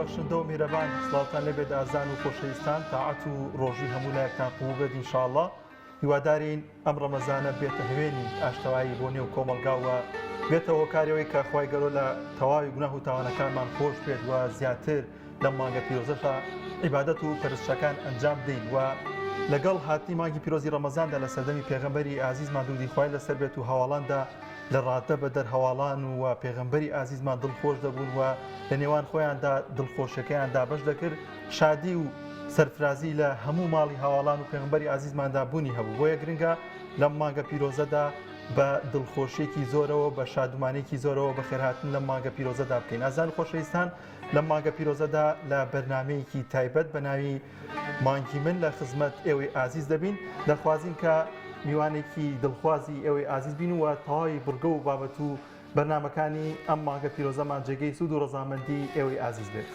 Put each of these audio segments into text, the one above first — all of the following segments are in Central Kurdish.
بەخشندە و میرەبان سڵاوتان لێبێت ئازان و خۆشەویستان تاعەت و ڕۆژی هەموو لایەکتان قبوڵ بێت ئینشاءاللە هیوادارین ئەم ڕەمەزانە بێتە هەوێنی ئاشتەوایی بۆ نێو کۆمەڵگا و بێتە هۆکارەوەی کە خوای گەورە لە تەواوی گوناه و تاوانەکانمان خۆش بێت و زیاتر لەم مانگە پیرۆزەشا عیبادەت و پەرستشەکان ئەنجام بدەین و لەگەڵ هاتنی مانگی پیرۆزی ڕەمەزاندا لە سەردەمی پێغەمبەری ئازیزمان درودی خوای لەسەر بێت و هەواڵاندا لە ڕادە بەدەر هەواڵان و پێغەمبەری ئازیزمان دڵخۆش دەبوون و لە نێوان خۆیاندا دڵخۆشیەکەیان دابەش دەکرد شادی و سەرفرازی لە هەموو ماڵی هاواڵان و پێغەمبەری ئازیزماندا بوونی هەبوو بۆیە گرنگە لەم مانگە پیرۆزەدا بە دڵخۆشیێکی زۆرەوە بە شادومانێکی زۆرەوە بەخێرهاتن لەم مانگە پیرۆزەدا بکەین ئازان خۆشەویستان لەم مانگە پیرۆزەدا لە بەرنمەیەکی تایبەت بە ناوی مانگی من لە خزمەت ئێوەی ئازیز دەبین دەخوازین کە میوانێکی دڵخوازی ئێوەی ئازیز بین و تەواوی بڕگە و بابەت و بەرنامەکانی ئەم مانگە پیرۆزەمان جێگەی سوود و ڕەزامەندی ئێوەی ئازیز بێت.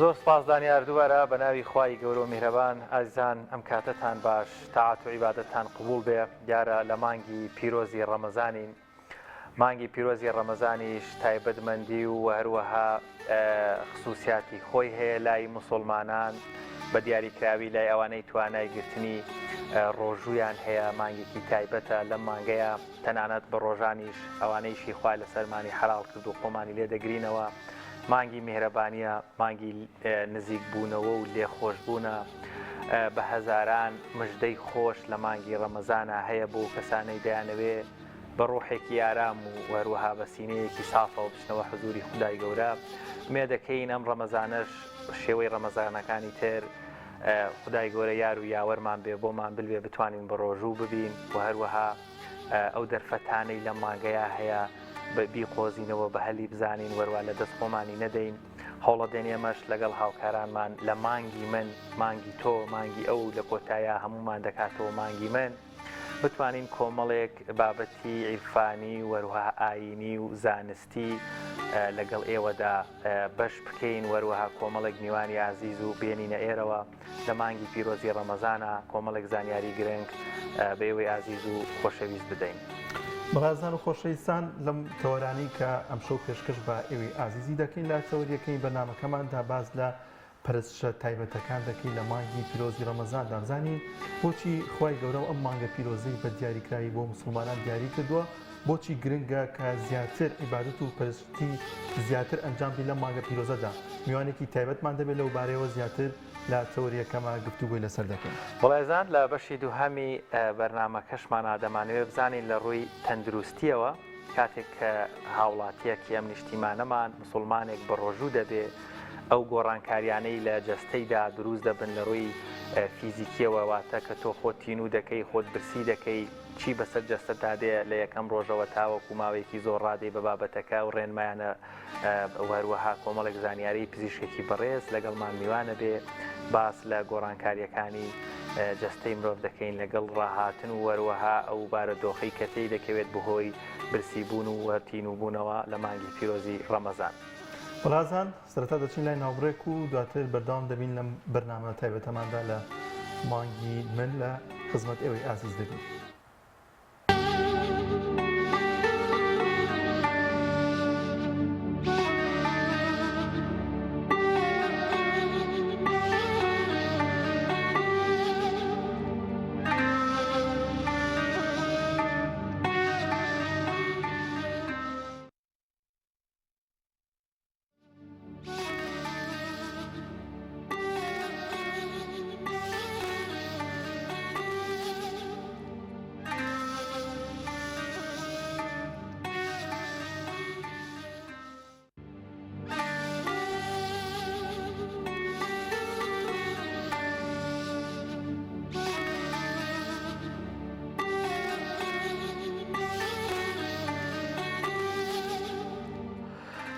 زۆر سپاس دانیار دووبارە بە ناوی خوای گەورە و میهرەبان ئازیزان ئەم کاتەتان باش تاعەت و عیبادەتتان قبوڵ بێ دیارە لە مانگی پیرۆزی ڕەمەزانین مانگی پیرۆزی ڕەمەزانیش تایبەتمەندی و هەروەها خسوسیاتی خۆی هەیە لای موسوڵمانان بە دیاریکراوی لای ئەوانەی توانای گرتنی ڕۆژوویان هەیە مانگێکی تایبەتە لەم مانگەیە تەنانەت بە ڕۆژانیش ئەوانەیشی خوای لەسەرمانی حەڵاڵ کرد و خۆمانی لێ دەگرینەوە مانگی میهرەبانیە مانگی نزیک بوونەوە و لێخۆشبوونە بە هەزاران مژدەی خۆش لە مانگی ڕەمەزانە هەیە بۆ کەسانەی دەیانەوێ بە ڕوحێکی ئارام و هەروەها بە سینەیەکی سافەوە بچنەوە حزوری خودای گەورە مێدەکەین ئەم ڕەمەزانەش شێوەی ڕەمەزانەکانی تر خودای گەورە یار و یاوەرمان بێ بۆمان بلوێ بتوانین بە ڕۆژوو ببین و هەروەها ئەو دەرفەتانەی لەم مانگەیا هەیە بیقۆزینەوە بە هەلی بزانین وەروا لە دەست خۆمانی نەدەین هەوڵەدەین ئێمەش لەگەڵ هاوکارانمان لە مانگی من مانگی تۆ مانگی ئەو لە کۆتایە هەمومان دەکاتەوە مانگی من بتوانین کۆمەڵێک بابەتی عیرفانی و هەروەها ئایینی و زانستی لەگەڵ ئێوەدا بەش بکەین وەروەها کۆمەڵێک میوانی ئازیز و بێنینە ئێرەوە لە مانگی پیرۆزی ڕەمەزانە کۆمەڵێک زانیاری گرنگ بە ئێوەی ئازیز و خۆشەویست بدەین. بەڕێزان و خۆشەویستان لەم تەوەرانەی کە ئەمشەو پێشکەش بە ئێوەی ئازیزی دەکەین لە تەوەریەکەی بەرنامەکەماندا باس لە پەرستشە تایبەتەکان دەکەی لە مانگی پیرۆزی ڕەمەزاندا بزانین بۆچی خوای گەورە ئەم مانگە پیرۆزەی بە دیاریکراوی بۆ موسڵمانان دیاری کردووە بۆچی گرنگە کە زیاتر عیبادەت و پەرستی زیاتر ئەنجام بدەین لەم مانگە پیرۆزەدا میوانێکی تایبەتمان دەبێت لەو بارەیەوە زیاتر لە تەوەریەکەمە گفتوگۆی لەسەر دەکەین. بەڵێزان لە بەشی دووهەمی بەرنامەکەشمانا دەمانەوێت بزانین لە ڕووی تەندروستیەوە کاتێک کە هاوڵاتیەکی ئەم نیشتیمانەمان موسوڵمانێک بەڕۆژوو دەبێ ئەو گۆڕانکاریانەی لە جەستەیدا دروست دەبن لە ڕووی فیزیکیەوە واتە کە تۆ خۆت تینوو دەکەی خۆت برسی دەکەی چی بەسەر جەستەتا دێ لە یەکەم ڕۆژەوە تاوەکو ماوەیەکی زۆر ڕادەی بە بابەتەکە و ڕێنمایانە و هەروەها کۆمەڵێک زانیاری پزیشکێکی بەڕێز لەگەڵمان میوانە بێ باس لە گۆڕانکاریەکانی جەستەی مرۆڤ دەکەین لەگەڵ ڕاهاتن و وەروەها ئەو بارودۆخەی کە تێی دەکەوێت بەهۆی برسیبوون و تینووبوونەوە لە مانگی پیرۆزی ڕەمەزان. بەڕازان سەرەتا دەچین لای ناوبڕێک و دواتر بەردەوام دەبین لەم بەرنامە تایبەتەماندا لە مانگی من لە خزمەت ئێوەی ئازیز دەبین.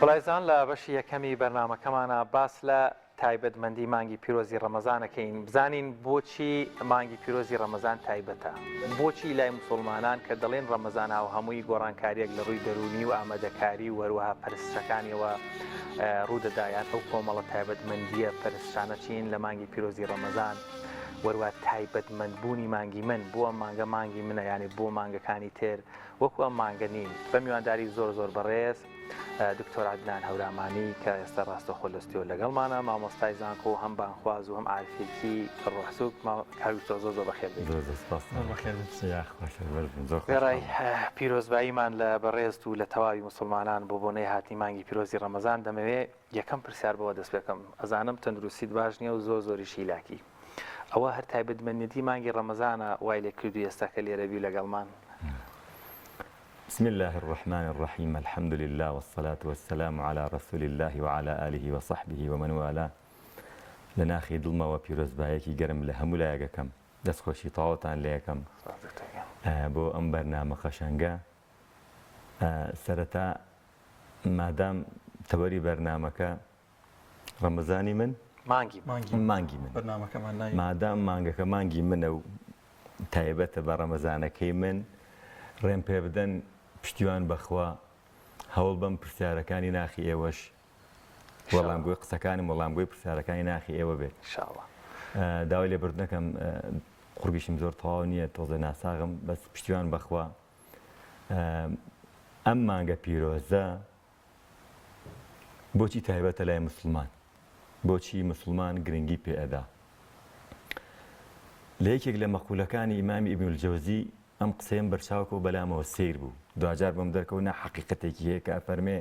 بەڕێزان لە بەشی یەکەمی بەرنامەکەمانا باس لە تایبەتمەندی مانگی پیرۆزی ڕەمەزان ئەکەین بزانین بۆچی مانگی پیرۆزی ڕەمەزان تایبەتە بۆچی لای موسوڵمانان کە دەڵێن ڕەمەزان هاو هەمووی گۆڕانکاریەک لە ڕووی دەروونی و ئامادەکاری و هەروەها پەرستشەکانیەوە ڕوودەدا یان ئەو کۆمەڵە تایبەتمەندیە پەرستشانە چین لە مانگی پیرۆزی ڕەمەزان و. وەروا تایبەتمەند بوونی مانگی من بۆ ئەم مانگە مانگی منە یانی بۆ مانگەکانی تر وەکو ئەم مانگە نین بە میوانداری زۆر زۆر بەڕێز دکتۆر عەدنان هەورامانی کە ئێستا ڕاستەخۆ لە ستۆدیۆ لەگەڵمانە مامۆستای زانکۆ و هەم بانگخواز و هەم عارفێکی ڕۆحسوک کاک دکتۆر زۆر زۆر بەخێر بێیت. زۆر زۆر سپاس. زۆر بەخێر بێیت. یاخوا سەربەرز بن زۆر وێڕای خۆشحاڵم. پیرۆزباییمان لە بەڕێزت و لە تەواوی موسڵمانان بۆ بۆنەی هاتنی مانگی پیرۆزی ڕەمەزان دەمەوێ یەکەم پرسیار بەوە دەست پێکەم ئەزانم تەندروستیت باش نییە و زۆر زۆریش هیلاکی ئەوە هەر تایبەتمەندێتی مانگی ڕەمەزانە وای لێ کردووی ئێستا کە لێرە بی لەگەڵمان؟ بسم اللە الرحمن الرحیم الحمد للە والصلاة والسلام علی رسول اللە وعلی آله وصحبه ومن والاه لە ناخی دڵمەوە پیرۆزبایەکی گەرم لە هەموو لایەک ئەکەم دەستخۆشی تەواوتان لێ ئەکەم بۆ ئەم بەرنامە قەشەنگە سەرەتا مادام تەوەری بەرنامەکە ڕەمەزانی من مانگی مانگی من بەرنامەکەمان ناوی مادام مانگەکە مانگی منە و تایبەتە بە ڕەمەزانەکەی من ڕێم پێ بدەن پشتیوان بەخوا هەوڵ بەم پرسیارەکانی ناخی ئێوەش وەڵامگۆی قسەکانم وەڵامگۆی پرسیارەکانی ناخی ئێوە بێت داوای لێبوردنەکەم قورگیشم زۆر تەواو نییە تۆزێ ناساغم بەس پشتیوان بەخوا ئەم مانگە پیرۆزە بۆچی تایبەتە لای مسلمان؟ بۆچی مسلمان گرنگی پێ ئەدا؟ لە یەکێک لە مەقولەکانی ئیمامی ئیبن الجەوزی ئەم قسەیەم بەرچاو کەوت بەلامەوە سەیر بوو دواجار بۆم دەرکەوت نا حەقیقەتێکی هەیە کە ئەفەرمێ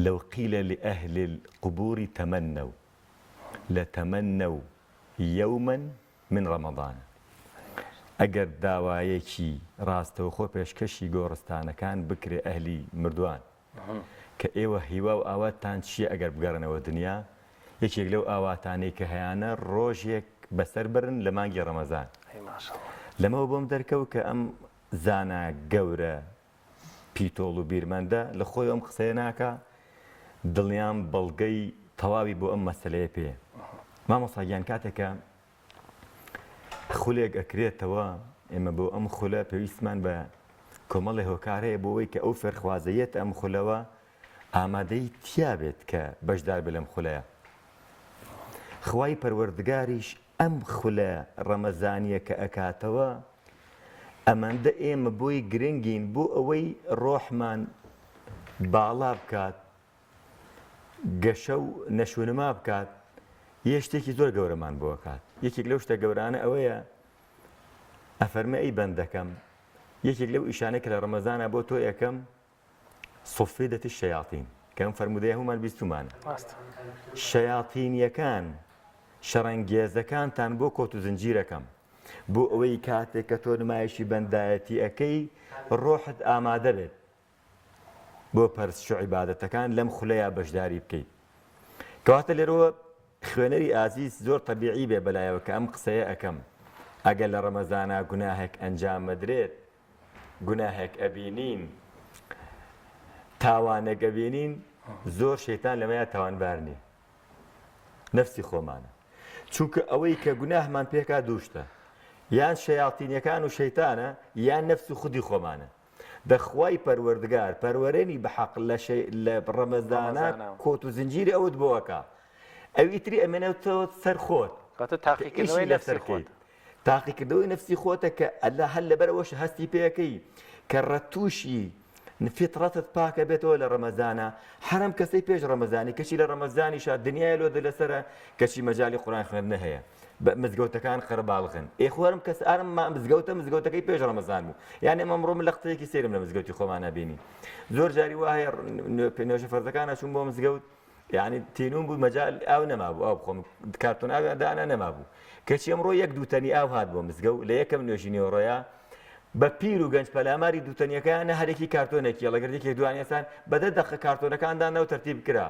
لو قیل لأهل القبور تمنوا لتمنوا یوما من رمضان ئەگەر داوایەکی ڕاستەوخۆ پێشکەشی گۆڕستانەکان بکرێ ئەهلی مردوان کە ئێوە هیوا و ئاواتتان چییە ئەگەر بگەڕێنەوە دنیا یەکێک لەو ئاواتانەی کە هەیانە ڕۆژێک بەسەر برن لە مانگی ڕەمەزان لەمەوە بۆم دەرکەوت کە ئەم زانا گەورە پیتۆڵ و بیرمەندە لە خۆی ئەم قسەیە ناکا دڵنیام بەڵگەی تەواوی بۆ ئەم مەسەلەیە پێیە مامۆستا گیان کاتێک کە خولێک ئەکرێتەوە ئێمە بۆ ئەم خولە پێویستمان بە کۆمەڵی هۆکار هەیە بۆ ئەوەی کە ئەو فێرخوازە یەتە ئەم خولەوە ئامادەی تیا بێت کە بەشدار بێت لەم خولەیە خوای پەروەردگاریش ئەم خولە ڕەمەزانیە کە ئەکاتەوە ئەمەندە ئێمە بۆی گرنگین بۆ ئەوەی ڕۆحمان باڵا بکات گەشە و نەشونما بکات یە شتێکی زۆر گەورەمان بۆ ئەکات یەکێک لەو شتە گەورانە ئەوەیە ئەفەرمێ ئەی بەندەکەم یەکێک لەو ئیشانەی کە لە ڕەمەزانە بۆ تۆ یەکەم صفدت الشیاطین کە ئەم فەرموودەیە هەموومان بیستومانە شەیاتینیەکان شەڕەنگێزەکانتان بۆ کۆت و زنجیرەکەم بۆ ئەوەی کاتێک کە تۆ نمایشی بەندایەتی ئەەکەی ڕۆحت ئامادە بێت بۆ پەرستش و عیبادەتەکان لەم خولەیا بەشداری بکەیت کەواتە لێرەوە خوێنەری ئازیز زۆر تەبیعی بێ بەلایەوە کە ئەم قسەیە ئەەکەم ئەگەر لە ڕەمەزانا گوناهێک ئەنجام مەدرێت گوناهێک ئەبینین تاوانێک ئەبینین زۆر شەیتان لەمەیا تاوانبار نییە نەفسی خۆمانە چونکە ئەوەی کە گوناهمان پێکا دووشتە یان شەیاڵتینەکان و شەیتانە یان نەفس و خودی خۆمانە دە خوای پەروەردگار پەروەرێنی بە حەق لە شەی لە ڕەمەزانا کۆت و زنجیری ئەوت بۆ ئەکا ئەوی تری ئەمێنێتەوە سەر خۆت کەواتە کە تاقیکردنەوەی ئیشی لەسەر نەفسی خۆت. کەیت تاقیکردنەوەی نەفسی خۆتە کە ئەلا هەر لەبەر ئەوەش هەستی پێەکەی کە ڕەتوشی فیتڕەتت پاکە بێتەوە لە ڕەمەزانە حەرەم کەسەی پێش ڕەمەزانی کەچی لە ڕەمەزانیشا دنیای لۆ لەسەرە کەچی مەجالی قورئان خوێندنە هەیە مزگەوتەکان قەرەباڵغن ئێ خۆرم کەس ئارم ما مزگەوتە مزگەوتەکەی پێش ڕەمەزان بوو یان ئێمە ئەمڕۆ من لە قسەیەکی سەیرم لە مزگەوتی خۆمانە بینی زۆر جاری وا هەیە نوێژە فەرزەکانە چوون بۆ مزگەوت یعنی تینوم بوو مەجال ئاو نەمابوو ئاو بخۆم کارتۆن ئاویان دانا نەمابوو کەچی ئەمڕۆ یەک دووتەنی ئاو هات بۆ مزگەوت لە یەکەم نوێژی نیوەڕۆیە بە پیر و گەنج پەلاماری دووتەنیەکەیان هەرێکی کارتۆنێکی هەڵەگرت یەکێک دوان ئێسان بە دە دەقە کارتۆنەکان دانا و تەرتیب کرا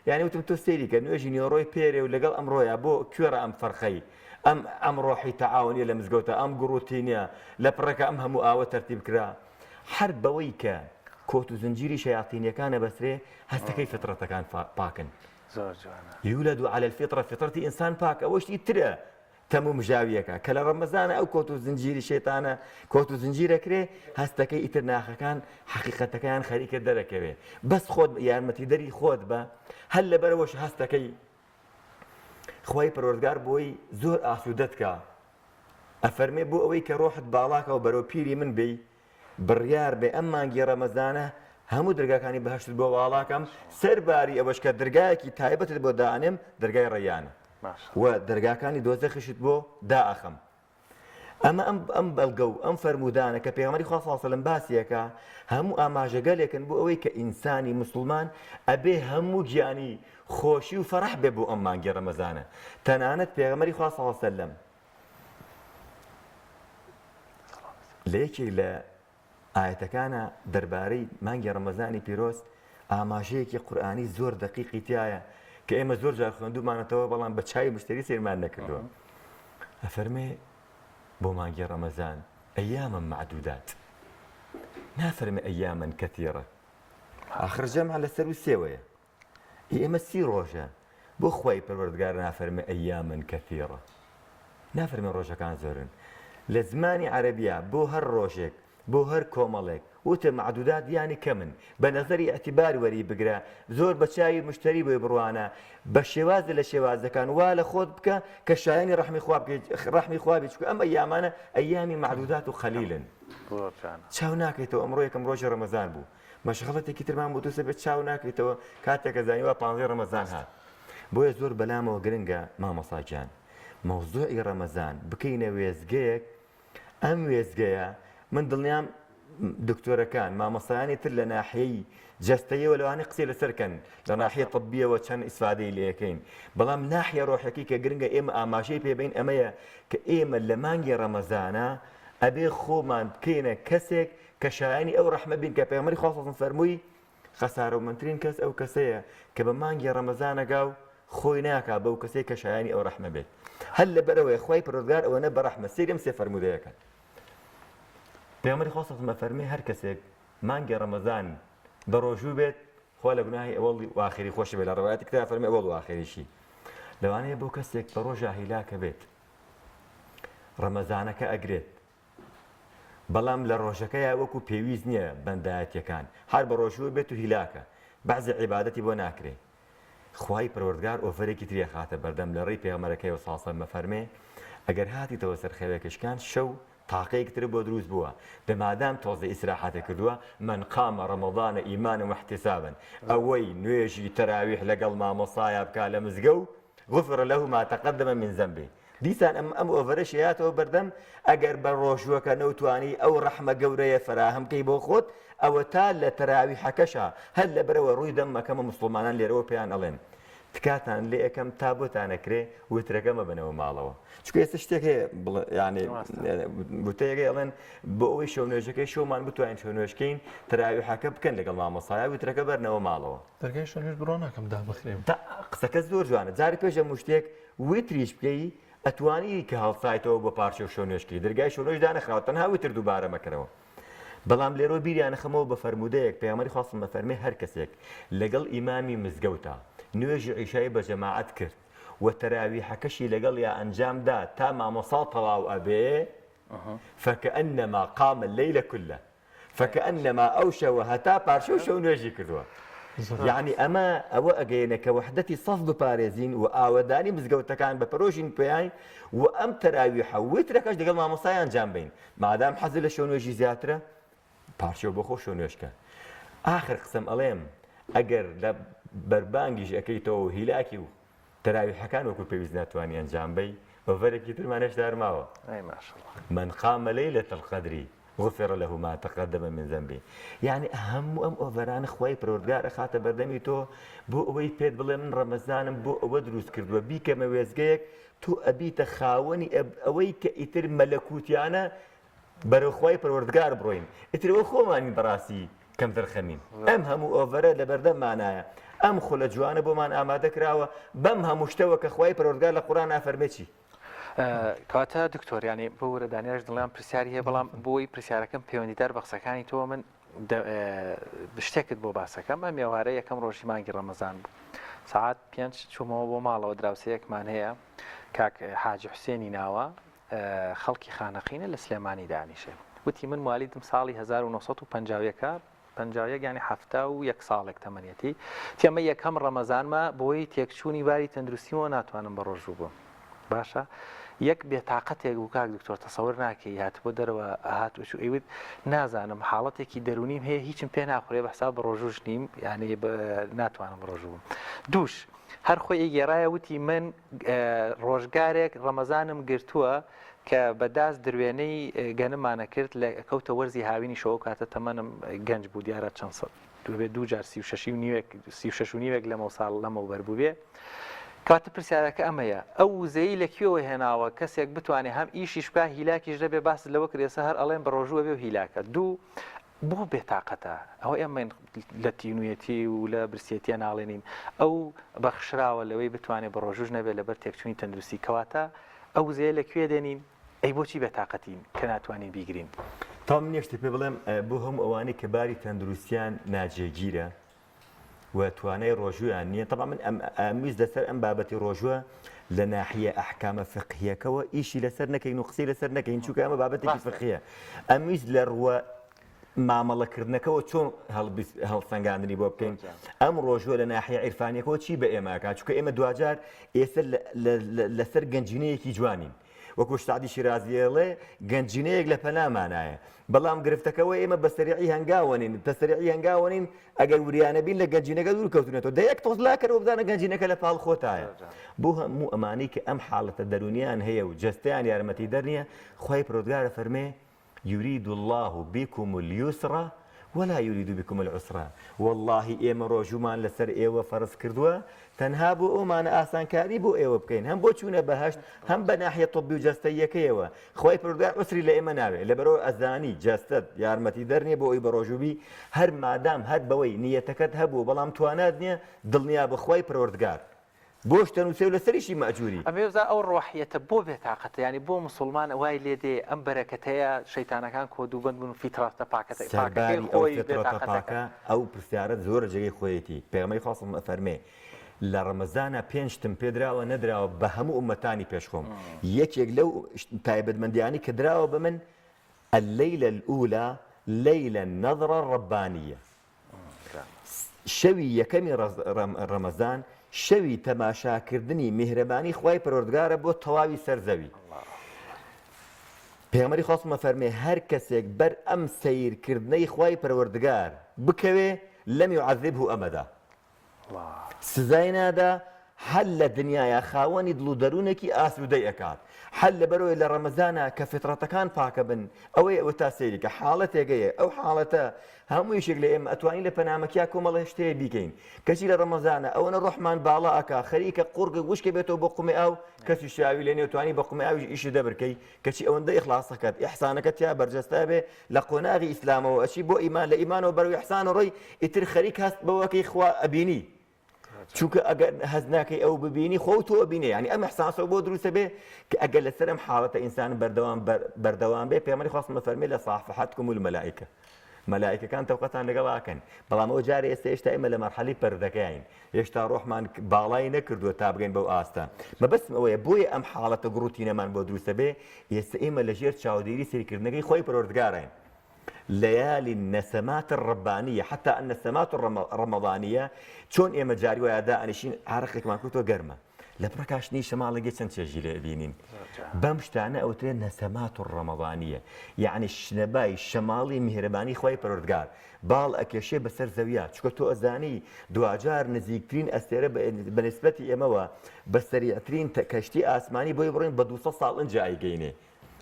یانی وتم تۆ سەیری کە نوێژی نیوەڕۆی پێرێ و لەگەڵ ئەمڕۆیا بۆ کوێڕا ئەم فەرقەی ئەم ئەم ڕۆحی تەعاونیە لە مزگەوتە ئەم گوڕوتینە لە پڕێکا ئەم هەموو ئاوە تەرتیب کرا هەر بەوەی کە کۆت و زنجیری شەیاتینیەکان ئەبەسترێ هەستەکەی فیتڕەتەکان پاکن زۆر جوانە. یولد علی الفطرە فیتڕەتی ئینسان پاکە ئەوەشتی ترە تەم و مژاویەکە کە لە ڕەمەزانە ئەو کۆت و زنجیری شەیتانە کۆت و زنجیر ئەکرێ هەستەکەی ئیتر ناخەکان حەقیقەتەکەیان خەریکە دەرەکەوێ بەس خۆت یارمەتیدەری خۆت بە هەر لەبەرەوەش هەستەکەی خوای پەروەردگار بۆی زۆر ئاسوودەت کا. ئەفەرمێ بۆ ئەوەی کە ڕۆحت باڵاکا و بەرەو پیری من بێی بڕیار بێ ئەم مانگی ڕەمەزانە هەموو دەرگاکانی بەهەشتت بۆ واڵاکەم سەرباری ئەوەش کە دەرگایەکی تایبەتت بۆ دائەنێم دەرگای ڕەیانە و دەرگاکانی دۆزەخیشت بۆ دائەخەم. ئەمە ئەم ئەم بەڵگە و ئەم فەرموودانە کە پێغەمبەری خوا صلی اللە علیه و سلم باسی ئەکا هەموو ئاماژەگەلێکن بۆ ئەوەی کە ئینسانی موسڵمان ئەبێ هەموو گیانی خۆشی و فەرح بێ بۆ ئەم مانگی ڕەمەزانە تەنانەت پێغەمبەری خوا صلی اللە علیه و سلم لە یەکێک لە ئایەتەکانە دەربارەی مانگی ڕەمەزانی پیرۆز ئاماژەیەکی قورئانی زۆر دەقیقی تایە کە ئێمە زۆر جار خوێندومانەتەوە بەڵام بە چاوی مشتری سەیرمان نەکردووە ئەفەرمێ بۆ مانگی ڕەمەزان ئەیاما معدودات نافەرمێ ئەیاما کەثیرە ئاخر جەمع لەسەر و سێوەیە ئێ ئێمە سی ڕۆژە بۆ خوای پەروەردگار نافەرمێ ایاما کثیرە نافەرمێ ڕۆژەکان زۆرن لە زمانی عەرەبیا بۆ هەر ڕۆژێک بۆ هەر کۆمەڵێک وتە معدودات یانی کەمن بە نەزەری ئیعتیبار وەری بگرە زۆر بە چاوی مشتری بۆی بڕوانە بە شێوازە لە شێوازەکان وا لە خۆت بکە کە شایەنی ڕەحمی خوا بکەیت ڕەحمی خوا بی چونکە ئەم ئەیامانە ئەیامی معدودات و قەلیلن چاو ناکەیتەوە ئەمڕۆ یەکەم ڕۆژی ڕەمەزان بوو مەشغەڵەتێکی ترمان بۆ دروست بێت چاو ناکەیتەوە کاتێک کە زانی وا پانزەی ڕەمەزان هات بۆیە زۆر بەلامەوە گرنگە مامۆستا گیان مەوزوعی ڕەمەزان بکەینە وێستگەیەک ئەم وێستگەیە من دڵنیام دکتۆرەکان مامۆستایانی تر لە ناحیەی جەستەیەوە لەوانەیە قسەی لەسەر کەن لە ناحیە طبیەوە چەند ئیسفادەی لێەکەین بەڵام ناحیە ڕۆحەکەی کە گرنگە ئێمە ئاماژەی پێبین ئەمەیە کە ئێمە لە مانگی ڕەمەزانە ئەبێ خۆمان بکەینە کەسێک کە شایانی ئەو ڕەحمە بین کە پێغەمبەری خوا صلی اللە علیە و سلم فەرمووی خەسارەومەندترین کەس ئەو کەسەیە کە بە مانگی ڕەمەزان ئەگا و خۆی ناکا بەو کەسەی کە شایانی ئەو ڕەحمە بێت هەر لەبەرئەوەیە خوای پەروەردگار ئەوەنە بە ڕەحمە سەیری ئەم سێ فەرموودەیە کەن پێغەمبەری خوا صلی اللە علیە و سلم ئەفەرموێ هەر کەسێک مانگی ڕەمەزان بە ڕۆژوو بێت خوا لە گوناهی ئەوەڵ و ئاخری خۆشی بێت لە ڕەوایەتی کتاب فەرمی ئەوەڵ و ئاخریشی لەوانەیە بۆ کەسێک بە ڕۆژا هیلاکە بێت ڕەمەزانەکە ئەگرێت بەڵام لە ڕۆژەکەیا وەکو پێویست نیە بەندایەتیەکان هەر بە ڕۆژووە بێت و هیلاکە بەعزێ عیبادەتی بۆ ناکرێ خوای پەروەردگار ئۆفەرێکی تری ئەخاتە بەردەم لە ڕێی پێغەمبەرەکەیەوە صلی اللە علیە وسلم ئەفەرمێ ئەگەر هاتیتەوە سەر خەوێکشکان شەو تاقەیەک تر بۆ دروست بووە دە مادام تۆزێ ئیسراحەتت کردووە من قام رمضان ایمانا واحتسابا ئەوەی نوێژی تەراویح لەگەڵ مامۆستایا بکا لە مزگەوت غفر له ما تقدم من ذنبه دیسان ئەم ئەم ئۆڤەرەش هاتەوە بەردەم ئەگەر بە ڕۆژووەکە نەوتوانی ئەو ڕەحمە گەورەیە فەراهەم کەی بۆ خۆت ئەوەتا لە تەراویحەکەشا هەر لەبەرئەوە ڕووی دەم مەکەمە موسڵمانان لێرەوە پێیان ئەڵێن تکاتان لێ ئەکەم تا بۆتان ئەکرێ وترەکە مەبەنەوە ماڵەوە چونکە ئێستا شتێک هەیە بڵێ یانێ وتەیەک هەیە ئەڵێن بۆ ئەوەی شەو نوێژەکەی شەومان بتوانین شەو نوێژکەین تەراویحەکە بکەن لەگەڵ مامۆستایا وترەکە بەرنەوە ماڵەوە. دەرگای شەو نوێژ بڕوا ناکەم دابخرێ. تا قسەکە زۆر جوانە جارێ پێش هەموو شتێک وتریش بکەی ئەتوانی کە هەڵسایتەوە بۆ پارچە و شەو نوێژ کەی دەرگای شەو نوێژ دانەخراوە تەنها وتر دووبارە مەکەرەوە بەڵام لێرەوە بیریان ئەخەمەوە بە فەرموودەیەک پێغەمبەری خوا صلی اللە فەرمی هەر کەسێک لەگەڵ ئیمامی مزگەوتا نوێژی عیشای بە جەماعەت کرد و تەراویحەکەشی لەگەڵیا ئەنجام دا تا مامۆستا تەواو ئەبێ فکأنما قام الليل كله فکأنما ئەو شەوە هەتا پارشێو شەو نوێژی کردووە. یەعنی ئەمە ئەوە ئەگەیەنێ کە وەحدەتی سەف بپارێزین و ئاوەدانی مزگەوتەکان بە پەرۆشین پێیان و ئەم تەراویحە و وترەکەش لەگەڵ مامۆستای ئەنجام بەین. مادام حەزت لە شەو نوێژی زیاترە پارشێو بۆ خۆ شەو نوێژ کە. ئاخر قسەم ئەڵێم ئەگەر لە بەربانگیش ئەکەیتەوە و هیلاکی و تەراویحەکان وەکو پێویست ناتوانی ئەنجام بەی ئۆڤەرێکی ترمان هێشتا هەر ماوە. ئەی ماشاءاللە. من قام ليلة القدر غفر له ما تقدم من ذنبه یعنی هەموو ئەم ئۆڤەرانە خوای پەروەردگار ئەخاتە بەردەمی تۆ بۆ ئەوەی پێت بڵێ من ڕەمەزانم بۆ ئەوە دروست کردووە بیکەمە وێستگەیەک تۆ ئەبیتە خاوەنی ئەوەی کە ئیتر مەلەکوتیانە بەرەو خوای پەروەردگار بڕۆین ئیتر ئەوە خۆمانین بەڕاستی کەمتەرخەمین ئەم هەموو ئۆڤەرە لەبەردەممانایە ئەم خولە جوانە بۆمان ئامادە کراوە بەم هەموو شتەوە کە خوای پەروەردگار لە قورئان ئافەرمێ چی؟ کەواتە دکتۆر یانی ببورە دانیاش دڵیان پرسیاری هەیە بەڵام بۆی پرسیارەکەم پەیوەندیدار بە قسەکانی تۆ من شتێکت بۆ باسەکەم ئەم ئێوارە یەکەم ڕۆژی مانگی ڕەمەزان بوو سەعات پێنج چوومەوە بۆ ماڵەوە دراوسەیەکمان هەیە کاک حاجی حوسێنی ناوە خەڵکی خانەقینە لە سلێمانی دانیشێ وتی من موالیدم ساڵی 1951 51 یانی 71 ساڵێک تەمەنیەتی تی ئەمە یەکەم ڕەمەزانمە بۆی تێکچوونی باری تەندروستیمەوە ناتوانم بە ڕۆژوو بم باشە. یەک بێتاقەتێک بوو کاک دکتۆر تەسەور ناکەی هاتبووە دەرەوە ئەهات ئەچوو ئەیوت نازانم حاڵەتێکی دەروونیم هەیە هیچم پێ ناخورێ بە حساب بەڕۆژووش نیم یانی ناتوانم بەڕۆژوو بم دووش هەر خۆی ئەیگێڕایە وتی من ڕۆژگارێک ڕەمەزانم گرتووە کە بە داس دروێنەی گەنمانە کرد لە کەوتە وەرزی هاوینی شەوە کاتە تەمەنم گەنج بوو دیارە چەند سەد دوبێ دوو جار 36 و نیوێک 36 و نیوێک لەمەو ساڵ لەمەوبەر بووبێ کەواتە پرسیارەکە ئەمەیە ئەو وزەی لە کوێوە هێناوە کەسێک بتوانێ هەم ئیشیش بکا هیلاکیش نەبێ باست لەوە کرد ئێستا هەر ئەڵێن بە ڕۆژووە بێ و هیلاکە دوو بۆ بێتاقەتە ئەوە ئێمەین لە تینویەتی و لە برسێتیە ناڵێنین ئەو بەخشراوە لەوەی بتوانێت بە ڕۆژوش نەبێت لەبەر تێکچوونی تەندروستی کەواتە ئەو وزەیە لە کوێ دێنین ئەی بۆچی بێتاقەتین کە ناتوانین بیگرین؟ تا من یەک شتێک پێ بڵێم بۆ هەموو ئەوانەی کە باری تەندروستیان ناجێگیرە و توانای ڕۆژوویان نییە طبعا من ئەم ئەمویست لەسەر ئەم بابەتی ڕۆژووە لە ناحیە ئەحکامە فقهیەکەوە ئیشی لەسەر نەکەین و قسەی لەسەر نەکەین چونکە ئەمە بابەتێکی فقهیە ئەمویست لە ڕووە مامەڵەکردنەکەەوە چۆن هەڵسەنگاندنی بۆ بکەین ئەم ڕۆژوە لە ناحیە عیرفانیەکەەوە چی بە ئێمەکە چونکە ئێمە دواجار ئێستا لەسەر گەنجینەیەکی جوانین وەکو سەعدی شیرازی ئەڵێ گەنجینەیەک لە پەنامانایە بەڵام گرفتەکە ئەوەیە ئێمە بە سەریعی هەنگاوەنین بە سەریعی هەنگاوەنین ئەگەر وریانە بین لە گەنجینەکە دوور کەوتونەتەوە دە یەک تۆز لاکەرەوە بزانە گەنجینەکە لە پاڵ خۆتایە بۆ هەموو ئەمانەی کە ئەم حاڵەتە دەروونیان هەیە و جەستەیان یارمەتیدەر نییە خوای پەروەردگار ئەفەرمێ یرید اللە بکم الیسر ولا یرید بکم العسر وەڵاهی ئێمە ڕۆژوومان لەسەر ئێوە فەرز کردووە تەنها بۆ ئەومانە ئاسانکاری بۆ ئێوە بکەین هەم بۆ چوونە بەهەشت هەم بە ناحیە طبی و جەستەییەکەیەوە خوای پەروەردگار عوسری لە ئێمە ناوێ لەبەرئەوە ئەزانی جەستەت یارمەتی دەر نییە بۆ ئەوی بەڕۆژوو بی هەر مادام هەر بەوەی نیەتەکەت هەبوو بەڵام توانات نییە دڵنیابە خوای پەروەردگار بۆش دەنووسێ و لەسەریشی مەئجوری. ئەمەوێ بزانم ئەو ڕۆحیەتە بۆ بێتاقەتە یانی بۆ موسوڵمان وای لێ دێ ئەم بەرەکەتەیە شەیتانەکان کۆدوبەند بوون فیتڕەتە پاکەتە پاکەکەی سەرباری ئەو خۆی فیتڕەتە بێتاقەتەکە. پاکە ئەو پرسیارەت زۆر جێگەی خۆیەتی پێغەمبەری خوا صلی اللە ئەفەرمێ لە ڕەمەزانا پێنج شتم پێدراوە نەدراوە بە هەموو ئوممەتانی پێش خۆم یەکێک لەو تایبەتمەندیانەی کە دراوە بە من اللەیلە الاولی لەیلە النظرە الربانیە شەوی یەکەمی ڕەمەزان شەوی تەماشاکردنی میهرەبانی خوای پەروەردگارە بۆ تەواوی سەر زەوی. پێغەمبەری خوا صلی فەرمێ هەر کەسێک بەر ئەم سەیرکردنەی خوای پەروەردگار بکەوێ لم يعذبه أبدا سزای نادا هەر لە دنیایا خاوەنی دڵ و دەروونێکی ئاسوودەی ئەکات هەر لەبەرئەوەی لە ڕەمەزانا کە فیتڕەتەکان پاکەبن ئەوەی ئەوەتا سەیری کە حاڵەتێک هەیە ئەو حاڵەتە هەموو یەکێک لە ئێمە ئەتوانین لە پەنامەکیا کۆمەڵێ شتێ بیکەین کەچی لە ڕەمەزانە ئەوەنە ڕۆحمان باڵا ئەکا خەریکە قوڕگت وشکە بێتەوە بۆ قومێ ئاو کەسی شاوی لێ نیە توانی بە قومێ ئاویش ئیشی دەبرکەی کەچی ئەوەندە ئیخلاسەکەت ئیحسانەکەت تیا بەرجەستە بێ لە قۆناغی ئیسلامەوە ئەچی بۆ ئیمان لە ئیمانەوە بەرەو ئیحسان ڕۆی ئیتر خەریک هەست بەوەکەی خوا ئەبینی چونکە ئەگەر هەست ناکەی ئەو ببینی خۆ تۆ بینێ ینی ئەم احساسەوە بۆ دروستە بێ کە ئەگەر لەسەر ئەم حاڵەتە ئینسان بەردەوام بەردەوام بێ پێغەمبەری خوا صلی فەرمی لصافحتكم الملائكة مەلائکەکان تەوقەتان لەگەڵ ئاکەن بەڵام ئەو جارێ ئێستا هێشتا ئێمە لە مەرحەلی پەردەکەین هێشتا ڕۆحمان باڵای نەکردووە تا بگەین بەو ئاستە مەبەستم ئەوەیە بۆیە ئەم حاڵەتە گوڕوتینەمان بۆ دروستە بێ ئێستا ئێمە لەژێر چاودێری سەیرکردنەکەی خۆی پەروەردگارین ليالي النسمات الربانية حتى النسمات الرمضانية چۆن ئێمە جاری وایە دائەنیشین عارەقێکمان کردووە گەرمە لە پڕکاشنی شەماڵێکی چەند چێژی لێ ئەبینین بەم شتانە ئەوترێن نسمات الرمضانية یعنی شنەبای شەماڵی میهرەبانی خوای پەروەردگار باڵ ئەکێشێ بەسەر زەویا چونکە تۆ ئەزانی دواجار نزیکترین ئەستێرە بە نسبەتی ئێمەوە بە سەریعترین کەشتی ئاسمانی بۆی بڕۆین بە 200 ساڵ ئینجا ئەیگەینێ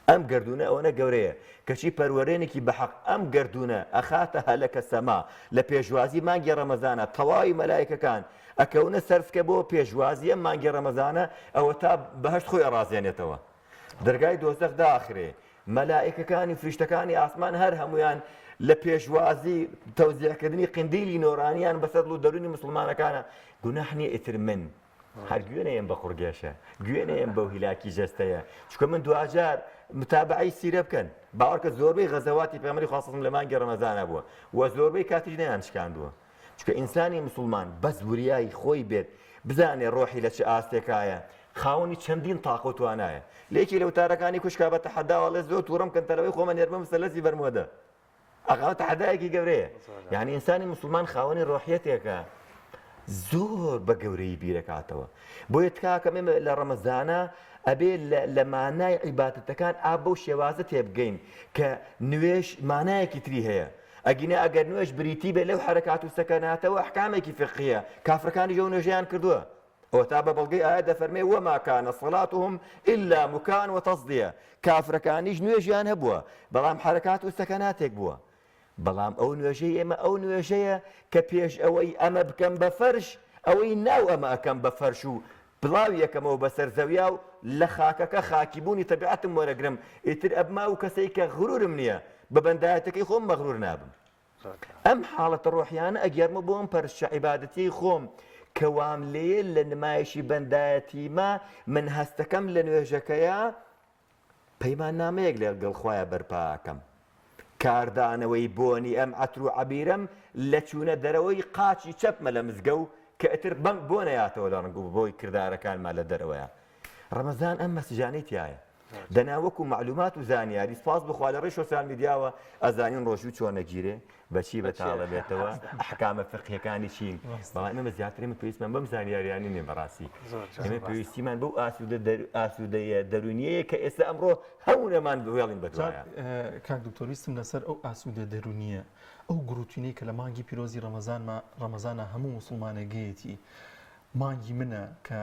ئەم گەردوونە ئەوەنە گەورەیە، کەچی پەروەرێنێکی بەحەق ئەم گەردوونە ئەخاتە هەلەکە سەما، لە پێشوازی مانگی ڕەمەزانا تەواوی مەلایکەکان ئەکەونە سەرسکە بۆ پێشوازی ئەم مانگی ڕەمەزانە، ئەوەتا بەهەشت خۆی ئەڕازێنێتەوە، دەرگای دۆزەخ دائەخرێ، مەلائیکەکانی فریشتەکانی ئاسمان هەر هەموویان لە پێشوازی تەوزیعکردنی قندیلی نۆرانیان بەسەر دڵ و دەروونی موسڵمانەکانە، گوناح نییە ئیتر من هەر گوێ نەیەم بە قوڕگێشە گوێ نەیەم بەو هیلاکی جەستەیە چونکە من دواجار متابعەی سیرە بکەن باوەڕکە زۆربەی غەزەواتی پێغەمبەری خوا صلی لە مانگی ڕەمەزانە بووە و زۆربەی کاتیش نەیان شکاندووە چونکە ئینسانی مسوڵمان بەس وریای خۆی بێت بزانێ ڕۆحی لە چ ئاستێکایە خاوەنی چەندین تاقە و توانایە لە یەکێ لە وتارەکانی کوشکا بە تەحەداوە ئەڵێ زۆر تووڕەم کەن تەلەوەی خۆمە نێرمە مسەلەسی بەرمۆدە ئەغا تەحەدایەکی گەورەیە یعنی ئینسانی مسلمان خاوەنی ڕۆحیەتێکە. زۆر بە گەورەیی بیرەکاتەوە. بۆیە تکاکەم ئێمە لە ڕەمەزانا ئەبێ لە مانای عیبادەتەکان ئا بەو شێوازە تێبگەین کە نوێژ مانایەکی تری هەیە. ئەگینا ئەگەر نوێژ بریتی بێ لەو حەرەکات و سەکەناتەوە ئەحکامێکی فیقهیە، کافرەکانیش ئەو نوێژەیان کردووە. ئەوەتا بە بەڵگەی ئایەت دەفەرمێ وما کان صلاتهم الا مکاء وتصدیە، کافرەکانیش نوێژیان هەبووە بەڵام حەرەکات و سەکەناتێک بووە. بەڵام ئەو نوێژەی ئێمە ئەو نوێژەیە کە پێش ئەوەی ئەمە بکەم بە فەرش ئەوەی ناو ئەمە ئەکەم بە فەرش و بڵاوی ئەکەمەوە بەسەر زەویا و لە خاکەکە خاکی بوونی تەبیعەتم وەرەگرم ئیتر ئەبمە ئەو کەسەی کە غرورم نییە بە بەندایەتەکەی خۆم مەغرور نابم. ئەم حاڵەتە ڕۆحیانە ئەگێڕمە بۆ ئەم پەرستشە عیبادەتیەی خۆم کە وام لێیە لە نمایشی بەندایەتیما من هەستەکەم لە نوێژەکەیا پەیماننامەیەک لەگەڵ خوایا بەرپا ئەکەم. کاردانەوەی بۆنی ئەم عەتر و عەبیرەم لە چوونە دەرەوەی قاچی چەپمە لە مزگەو کە ئیتر بەم بۆ نەیاتەوە لە ڕەنگ و بۆی کردارەکانما لە دەرەوەیا. ڕەمەزان ئەم مەسجانەی تیایە. دەنا وەکو مەعلومات و زانیاری سپاس بۆ خوا لە ڕێی شۆسیال میدیاوە ئەزانین ڕۆژوو چۆن ئەگیرێ، بە چی بەتاڵە بێتەوە، ئەحکامە فقهیەکانی چین، بەڵام ئێمە زیاتر ئێمە پێویستمان بەم زانیاریانە نییە بەڕاستی. ئێمە پێویستیمان بەو ئاسوودە ئاسوودەیە دەروونیەیە کە ئێستا ئەمڕۆ هەموو وێڵین بەدوایە. کاک دکتۆر ویستم لەسەر ئەو ئاسوودە دەروونیە ئەو گڕوتینەی کە لە مانگی پیرۆزی ڕەمەزانما ڕەمەزانە هەموو موسڵمانێک گەیەتی مانگی منە کە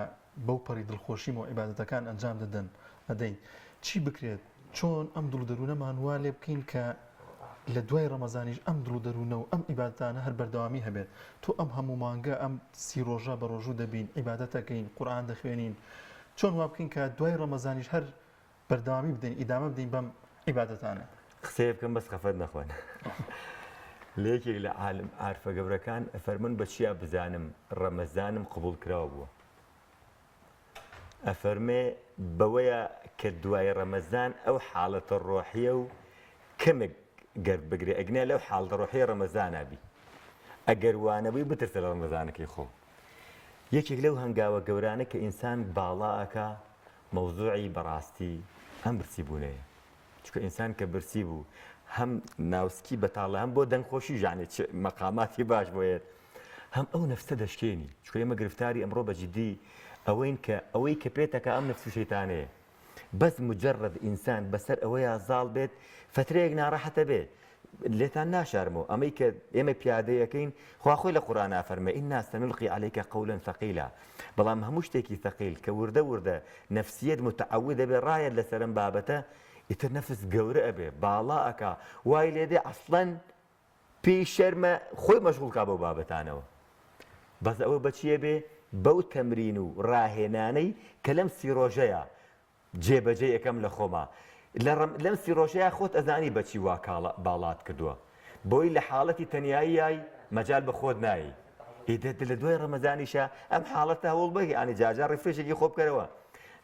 بەو پەڕی دڵخۆشیمەوە عیبادەتەکان ئەنجام دەدەن ئەدەین چی بکرێت چۆن ئەم دڵ و دەروونەمان وا لێ بکەین کە لە دوای ڕەمەزانیش ئەم دڵ و دەروونە و ئەم عیبادەتانە هەر بەردەوامی هەبێت تۆ ئەم هەموو مانگە ئەم سی ڕۆژە بە ڕۆژوو دەبین عیبادەت ئەکەین قورئان دەخوێنین چۆن وا بکەین کە دوای ڕەمەزانیش هەر بەردەوامی بدەین ئیدامە بدەین بەم عیبادەتانە. قسەیە بکەم بەس خەفەت نەخۆن. لە یەکێک لە عالم عارفە گەورەکان ئەفەرموون بە چیا بزانم ڕەمەزانم قبوڵ کراو بووە؟ ئەفەرمێ بەوەیە کە دوای ڕەمەزان ئەو حاڵەتە ڕۆحیە و کەمێک گەرد بگرێ ئەگنا لەو حاڵەتە ڕۆحیە ڕەمەزانا بی ئەگەر وانەبووی بترسە لە ڕەمەزانەکەی خۆ یەکێک لەو هەنگاوە گەورانە کە ئینسان باڵا ئەکا مەوزوعی بەڕاستی ئەم برسی بوونەیە چونکە ئینسان کە برسی بوو هەم ناوسکی بەتاڵە هەم بۆ دەنگخۆشی ژانی چ مەقاماتی باش بۆیەت هەم ئەو نەفسە دەشکێنی چونکە ئێمە گرفتاری ئەمڕۆ بە جدی ئەوەین کە ئەوەی کە پێتەکە ئەم نەفس و شەیتانەیە بەس مجرد ئینسان بەسەر ئەوەیا زاڵ بێت فترەیەک ناڕەحەتە بێ لێتان ناشارمەوە ئەمەی کە ئێمە پیادەیەکەین خوا خۆی لە قورئانا فەرمێ انا سنلقی علیک قولا ثقیلا بەڵام هەموو شتێکی ثقیل کە وردە وردە نەفسیەت متعود دەبێ ڕایەت لەسەر ئەم بابەتە ئیتر نەفس گەورە ئەبێ باڵا ئەکا وای لێدێ ئەسڵەن پێی شەرمە خۆی مەشغوڵ کا بەو بابەتانەوە بەس ئەوە بەچیە بێ بەو تەمرین و ڕاهێنانەی کە لەم سی ڕۆژەیە جێبەجێی ئەکەم لە خۆما لە ڕەم لەم سی ڕۆژەیا خۆت ئەزانی بەچی وا کاڵا باڵات کردووە بۆی لە حاڵەتی تەنیاییای مەجال بە خۆت نایی ئێ دە لە دوای ڕەمەزانیشا ئەم حاڵەتە هەوڵ بە یانی جارجار refresh ێکی خۆ بکەرەوە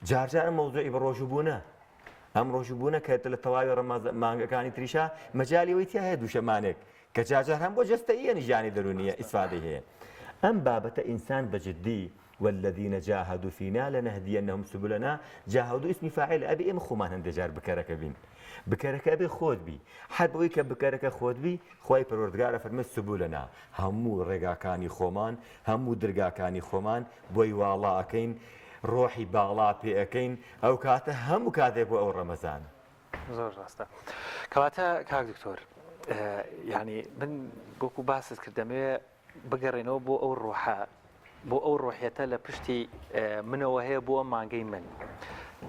جارجار ئەم مەوزوعی بە ڕۆژوو بوونە ئەم ڕۆژوو بوونە کە لە تەواوی ڕەمەزان مانگەکانی تریشا مەجالی ئەوەی تیا هەیە دووشەمانێک کە جارجار هەم بۆ جەستەییە ژیانی دەروونیە ئیسفادەی هەیە ئەم بابەتە ئینسان بە جدی والذین جاهدوا فینا لنهدینهم سبلنا جاهدوا اسمی فاعلە ئەبێ ئێمە خۆمان هەندێ جار بکەرەکە بین بکەرەکە ئەبێ خۆت بی هەر بەوەی کە بکەرەکە خۆت بی خوای پەروەردگار ئەفەرمێ سبلنا هەموو ڕێگاکانی خۆمان هەموو درگاکانی خۆمان بۆی واڵا ئەکەین ڕۆحی باڵا پێ ئەکەین ئەو کاتە هەموو کاتێک بۆ ئەو ڕەمەزانە. زۆر ڕاستە کەواتە کاک دکتۆر یعنی من وەکو باست کرد دەمەوێ بگەڕێنەوە بۆ ئەو ڕۆحە بۆ ئەو ڕۆحیەتە لە پشتی منەوە هەیە بۆ ئەم مانگەی من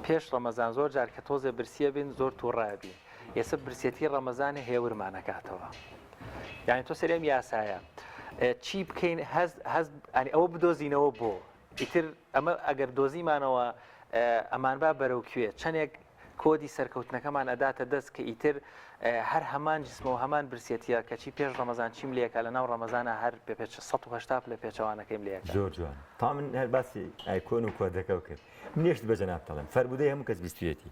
پێش ڕەمەزان زۆر جار کە تۆزێ برسیە بین زۆر تووڕە بین ئێستا برسێتی ڕەمەزانە هێورمانەکاتەوە یعنی تۆ سەرێم یاسایە چی بکەین هەز هەز ئەنی ئەوە بدۆزینەوە بۆ ئیتر ئەمە ئەگەر دۆزیمانەوە ئەمانبا بەرەو کوێ چەندێک کۆدی سەرکەوتنەکەمان ئەداتە دەست کە ئیتر هەر هەمان جسمە و هەمان برسێتیە کەچی پێش ڕەمەزان چیم لێکا لەناو ڕەمەزانا هەر پێ 180 پلە پێچەوانەکەیم لێکا. زۆر جوان تا من هەر باسی ئایکۆن و کۆدەکەو کرد من یەک شت بە جەنابت دەڵێم فەرموودەی هەموو کەس بیستویەتی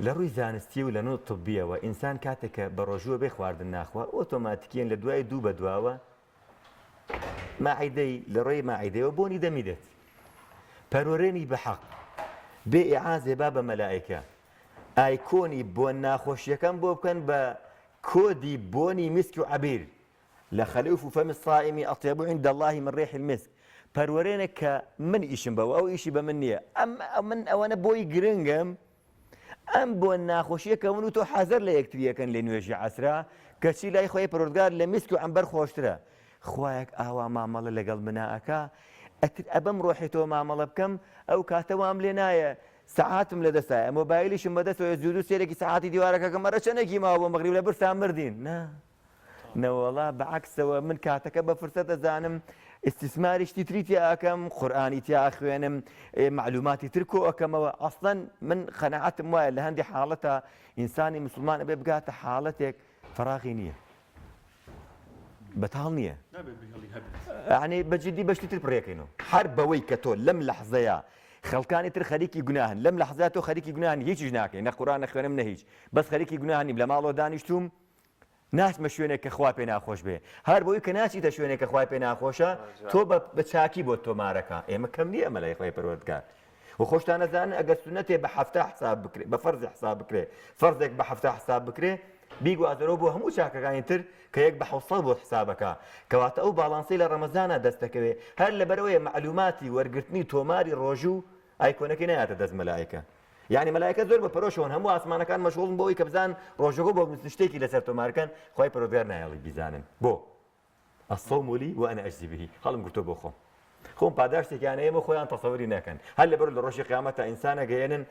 لە ڕووی زانستی و لە نوو طبیەوە ئینسان کاتێک کە بە ڕۆژووە بێ خواردن ناخوا ئۆتۆماتیکیەن لە دوای دوو بە دواوە ماعیدەی لە ڕێی ماعیدەیەوە بۆنی دەمی دێت پەروەرێنی بە حەق بێ ئیعازێ با بە مەلائیکە ئایکۆنی بۆن ناخۆشیەکەم بۆ بکەن بە کۆدی بۆنی میسک و عەبیر. لخلوف فم الصائم اطیب عند اللە من ریح المسک پەروەرێنێک کە من ئیشم بەوە ئەو ئیشی بە من نییە ئەم من ئەوەنە بۆی گرنگم ئەم بۆ ناخۆشیە کە من و تۆ حەزەر لە یەکتریەکەن لە نوێژی عەسرا کەچی لای خۆی پەروەردگار لە میسک و عەنبەر خۆشترە خوایەک ئاوا مامەڵە لەگەڵ منا ئەکا ئەتر ئەبەم ڕۆحی تۆ مامەڵە بکەم ئەو کاتە وام لێ نایە سەعاتم لە دەستایە مۆبایلیشم بەدەستەوەیە زوو زوو سێرێکی سەعاتی دیوارەکەکەم ئەرە چەنێکی ماوە بۆ مەغریب لە برسا مردین نا نەوەڵا بەعەکسەوە من کاتەکە بە فرسەت ئەزانم ئیستیسماری شتی تری تیا ئەکەم قورئانی تیا ئەخوێنم مەعلوماتی تر کۆ ئەکەمەوە ئەسڵەن من قەناعەتم وایە لە هەندی حاڵەتە ئینسانی مسلمان ئەبێ بگاتە حاڵەتێک فەراغی نییە بەتاڵ نییە یعنی بە جدی بەشتی تر پڕێکەینەوە هەر بەوەی کە تۆ لەم لەحزەیە خەڵکانی تر خەریکی گوناهن لەم لەحزەیە تۆ خەریکی گوناهن هیچیش ناکەی نە قورئان نەخوێنم نە هیچ بەس خەریکی گوناه نیم لە ماڵەوە دانیشتوم ناچمە شوێنێک کە خوا پێ ناخۆش بێ هەر بۆی کە ناچیتە شوێنێک کە خوای پێ ناخۆشە تۆ بە چاکی بۆت تۆمارەکە ئێمە کەم نییە ئەمە لای خوای پەروەردگار و خۆشتان ئەزانن ئەگەر سوننەتێ بە حەفتا حساب بکرێ بە فەرزی حساب بکرێ فەرزێک بە حەفتا حساب بکرێ بیگوازەرەوە بۆ هەموو چاکەکانی تر کە یەک بە حەوسەد بۆت حسابەکە کەواتە ئەو باڵانسەی لە ڕەمەزانا دەست دەکەوێ هەر لەبەرئەوەیە مەعلوماتی وەرگرتنی تۆماری ڕۆژوو ئایکۆنەکەی نایاتە دەست مەلائیکە یانی مەلائیکە زۆر بە پەرۆشەوەن هەموو ئاسمانەکان مەشغوڵن بۆ ئەوەی کە بزانن ڕۆژەکە بۆ بنووسن شتێکی لەسەر تۆمار کەن خوای پەروەردگار نایەڵی بیزانن بۆ الصوم لي وانا اجزي به هەڵم گرتووە بۆ خۆم خۆم پاداشتێکیان ئێمە خۆیان تەسەوری نەکەن هەر لەبەر لە ڕۆژی قیامەتە ئینسانە گەیەنن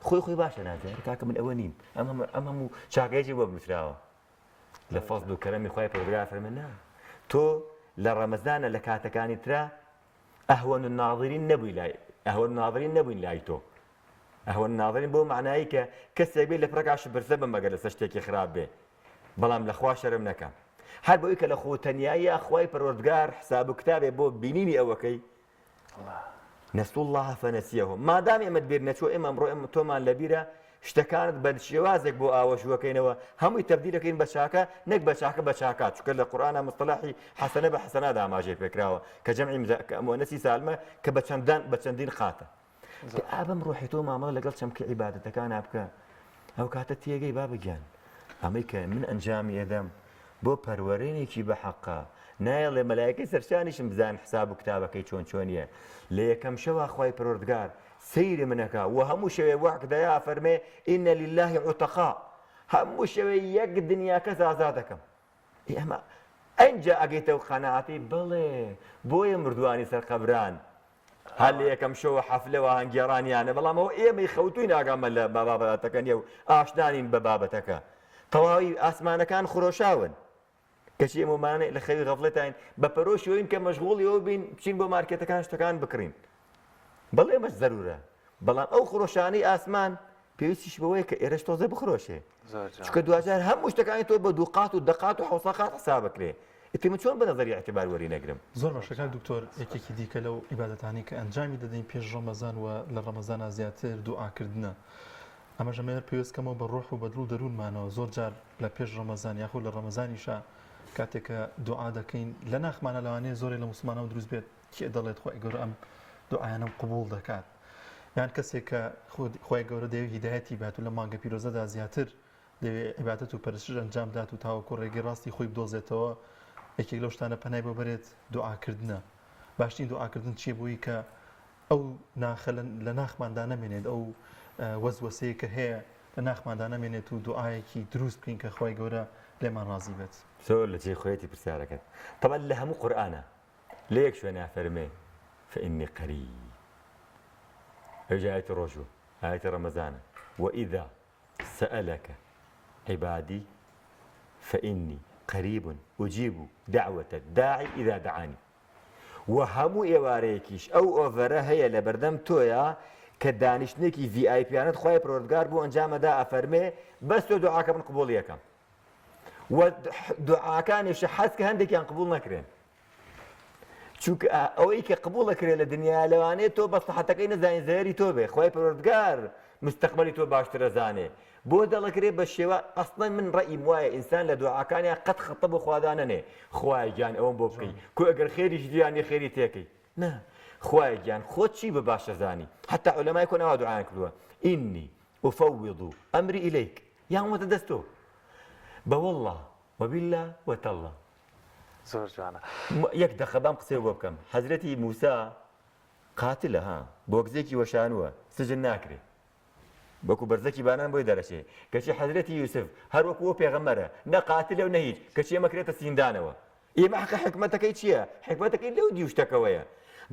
خۆی خۆی باشە نازێ کاکە من ئەوە نیم ئەم هەموو ئەم هەموو چاکەیەکی بۆ بنووسراوە لە فەزل و کەرەمی خوای پەروەردگار فەرمێ نا تۆ لە ڕەمەزانە لە کاتەکانی ترا اهون الناظرین نەبووی لای اهون الناظرین نەبووین لای تۆ اهون الناظرین بۆ معنایی کە کەسێک بێ لە پڕێکا شپرزە بم ئەگەر لەسەر شتێکی خراپ بێ بەڵام لە خوا شەرم نەکەم هەر بەوەی کە لە خۆ تەنیاییە خوای پەروەردگار حساب و کتابێ بۆ بینینی ئەوەکەی نسوا الله فنسیهم مادام ئێمەت بیر نەچووە ئێمە ئەمڕۆ ئێمە تۆمان لەبیرە شتەکانت بە شێوازێک بۆ ئاوەژووەکەینەوە هەمووی تەبدیلەکەین بە چاکە نەک بە چاکە بە چاکە چونکە لە قورئانا مستەلاحی حەسەنە بە حەسەنات ئاماژەی پێکراوە کە جەمعی مؤنەسی سالمە کە بە چەندان بە چەندین قاتە کە ئا بەم ڕۆحی تۆ مامەڵە لەگەڵ چەمکی عیبادەتەکانا بکە ئەو کاتە تێگەی بابە گیان ئەمەی کە من ئەنجامی ئەدەم بۆ پەروەرێنێکی بە حەقە نایەڵێ مەلایکەی سەرشانیشم بزان حساب و کتابەکەی چۆن چۆنیە لە یەکەم شەوا خوای پەروەردگار سەیری منەکە و هەموو شەوێ وەک دەیا فەرمێ إن لله عتقاء هەموو شەوێ یەک دنیا کەس ئازاد دەکەم ئەمە ئەنجا ئەگەیتەوە قەناعەتی بەڵێ بۆیە مردووانی سەر قەبران هەر لە یەکەم شەوە حەفلە و ئاهەنگگێڕانیانە، بەڵام ئەوە ئێمەی خەوتووین ئاگامان لە بابەتەکە نییە و ئاشنا نین بە بابەتەکە. تەواوی ئاسمانەکان خرۆشاون. کەچی ئێمە مانە لە خەوی غەفڵەتاین بە پەرۆشی ئەوین کە مەشغوڵی ئەوە بین بچین بۆ مارکێتەکان شتەکان بکڕین. بەڵێ ئەمەش زەرورە، بەڵام ئەو خرۆشانەی ئاسمان پێویستیش بەوەیە کە ئێرەش تۆزێ بخرۆشێ. چونکە دواجار هەموو شتەکانی تۆ بە دووقات و دەقات و حەوسە قات حساب بکرێ. ئیتر من چۆن بە نەزەری ئیعتیبار وەری نەگرم؟ زۆر باشە کاک دکتۆر یەکێکی دیکە لەو عیبادەتانەی کە ئەنجامی دەدەین پێش ڕەمەزان و لە ڕەمەزانا زیاتر دوعاکردنە ئەمەش ئەمەوێت پەیوەست کەمەوە بە ڕۆح و بە دڵ و دەروونمانەوە زۆر جار لە پێش ڕەمەزان یاخود لە ڕەمەزانیشا کاتێک کە دوعا دەکەین لە ناخمانە لەوانەیە زۆرێ لە موسڵمانان دروست بێت کێ دەڵێت خوای گەورە ئەم دوعایانەم قبوڵ دەکات یان کەسێک کە خوای گەورە دەیەوێت هیدایەتی بات و لە مانگە پیرۆزەدا زیاتر دەیەوێت عیبادەت و پەرستش ئەنجام بدات و تاوەکو ڕێگەی ڕاستی خۆی بدۆزێتەوە یەکێک لەو شتانە پەنای بۆ بەرێت دوعاکردنە باشترین دوعاکردن چییە بۆی کە ئەو ناخە لە ناخماندا نەمێنێت ئەو وەزوەسەیە کە هەیە لە ناخماندا نەمێنێت و دوعایەکی دروست بکەین کە خوای گەورە لێمان ڕازی بێت. زۆر لە جێی خۆیەتی پرسیارەکەت. تەبعەن لە هەموو قورئانا لە یەک شوێنا فەرمێ فإنی قریب ئەویش ئایەتی ڕۆژوو ئایەتی ڕەمەزانە وإذا سألک عبادی فإنی قریب أجیب دعوة الداعی إذا دعانی وە هەموو ئێوارەیەکیش ئەو ئۆفەرە هەیە لەبەردەم تۆیا کە دانیشتنێکی ڤی ئای پیانەت خوای پەروەردگار بۆ ئەنجامەدا ئەفەرمێ بەس تۆ دوعاکە من قبوڵی ئەکەم وە دوعاکانیش حەز کە هەندێکیان قبوڵ نەکرێن چونکە ئەوەی کە قبوڵ ئەکرێ لە دنیا لەوانەیە تۆ مەسڵەحەتەکەی نەزانی زەرەری تۆ بێ خوای پەروەردگار مستەقبەلی تۆ باشتر ئەزانێ بۆ دەڵەکرێ بە شێوە ئەسڵەن من ڕەئیم وایە ئینسان لە دوعاکانیا قەت خەتە بۆ خوا دانەنێ خوایە گیان ئەوەم بۆ بکەی کو ئەگەر خێریش دیانێ خێری تێکەی نا خوایە گیان خۆت چی بە باش ئەزانی حتا عولەمای کۆن ئاوا دوعایان کردووە ئینی ئوفەوض ئەمری ئیلەیک یان وتە دەست تۆ بە واللە وباللە وتاللە. زۆر جوانە. یەک دەقە بام قسەی بۆ بکەم حەزرەتی موسا قاتلە ها بۆگزێکی وەشانووە سجن ناکرێ وەکو بەرزەکی بانان بۆی دەرەچێ کەچی حەزرەتی یوسف هەر وەکو ئەو پێغەمبەرە نە قاتلە و نە هیچ کەچی ئەمە کرێتە سیندانەوە ئێمە حەقە حکمەتەکەی چییە حکمەتەکەی لەو دیو شتەکەوەیە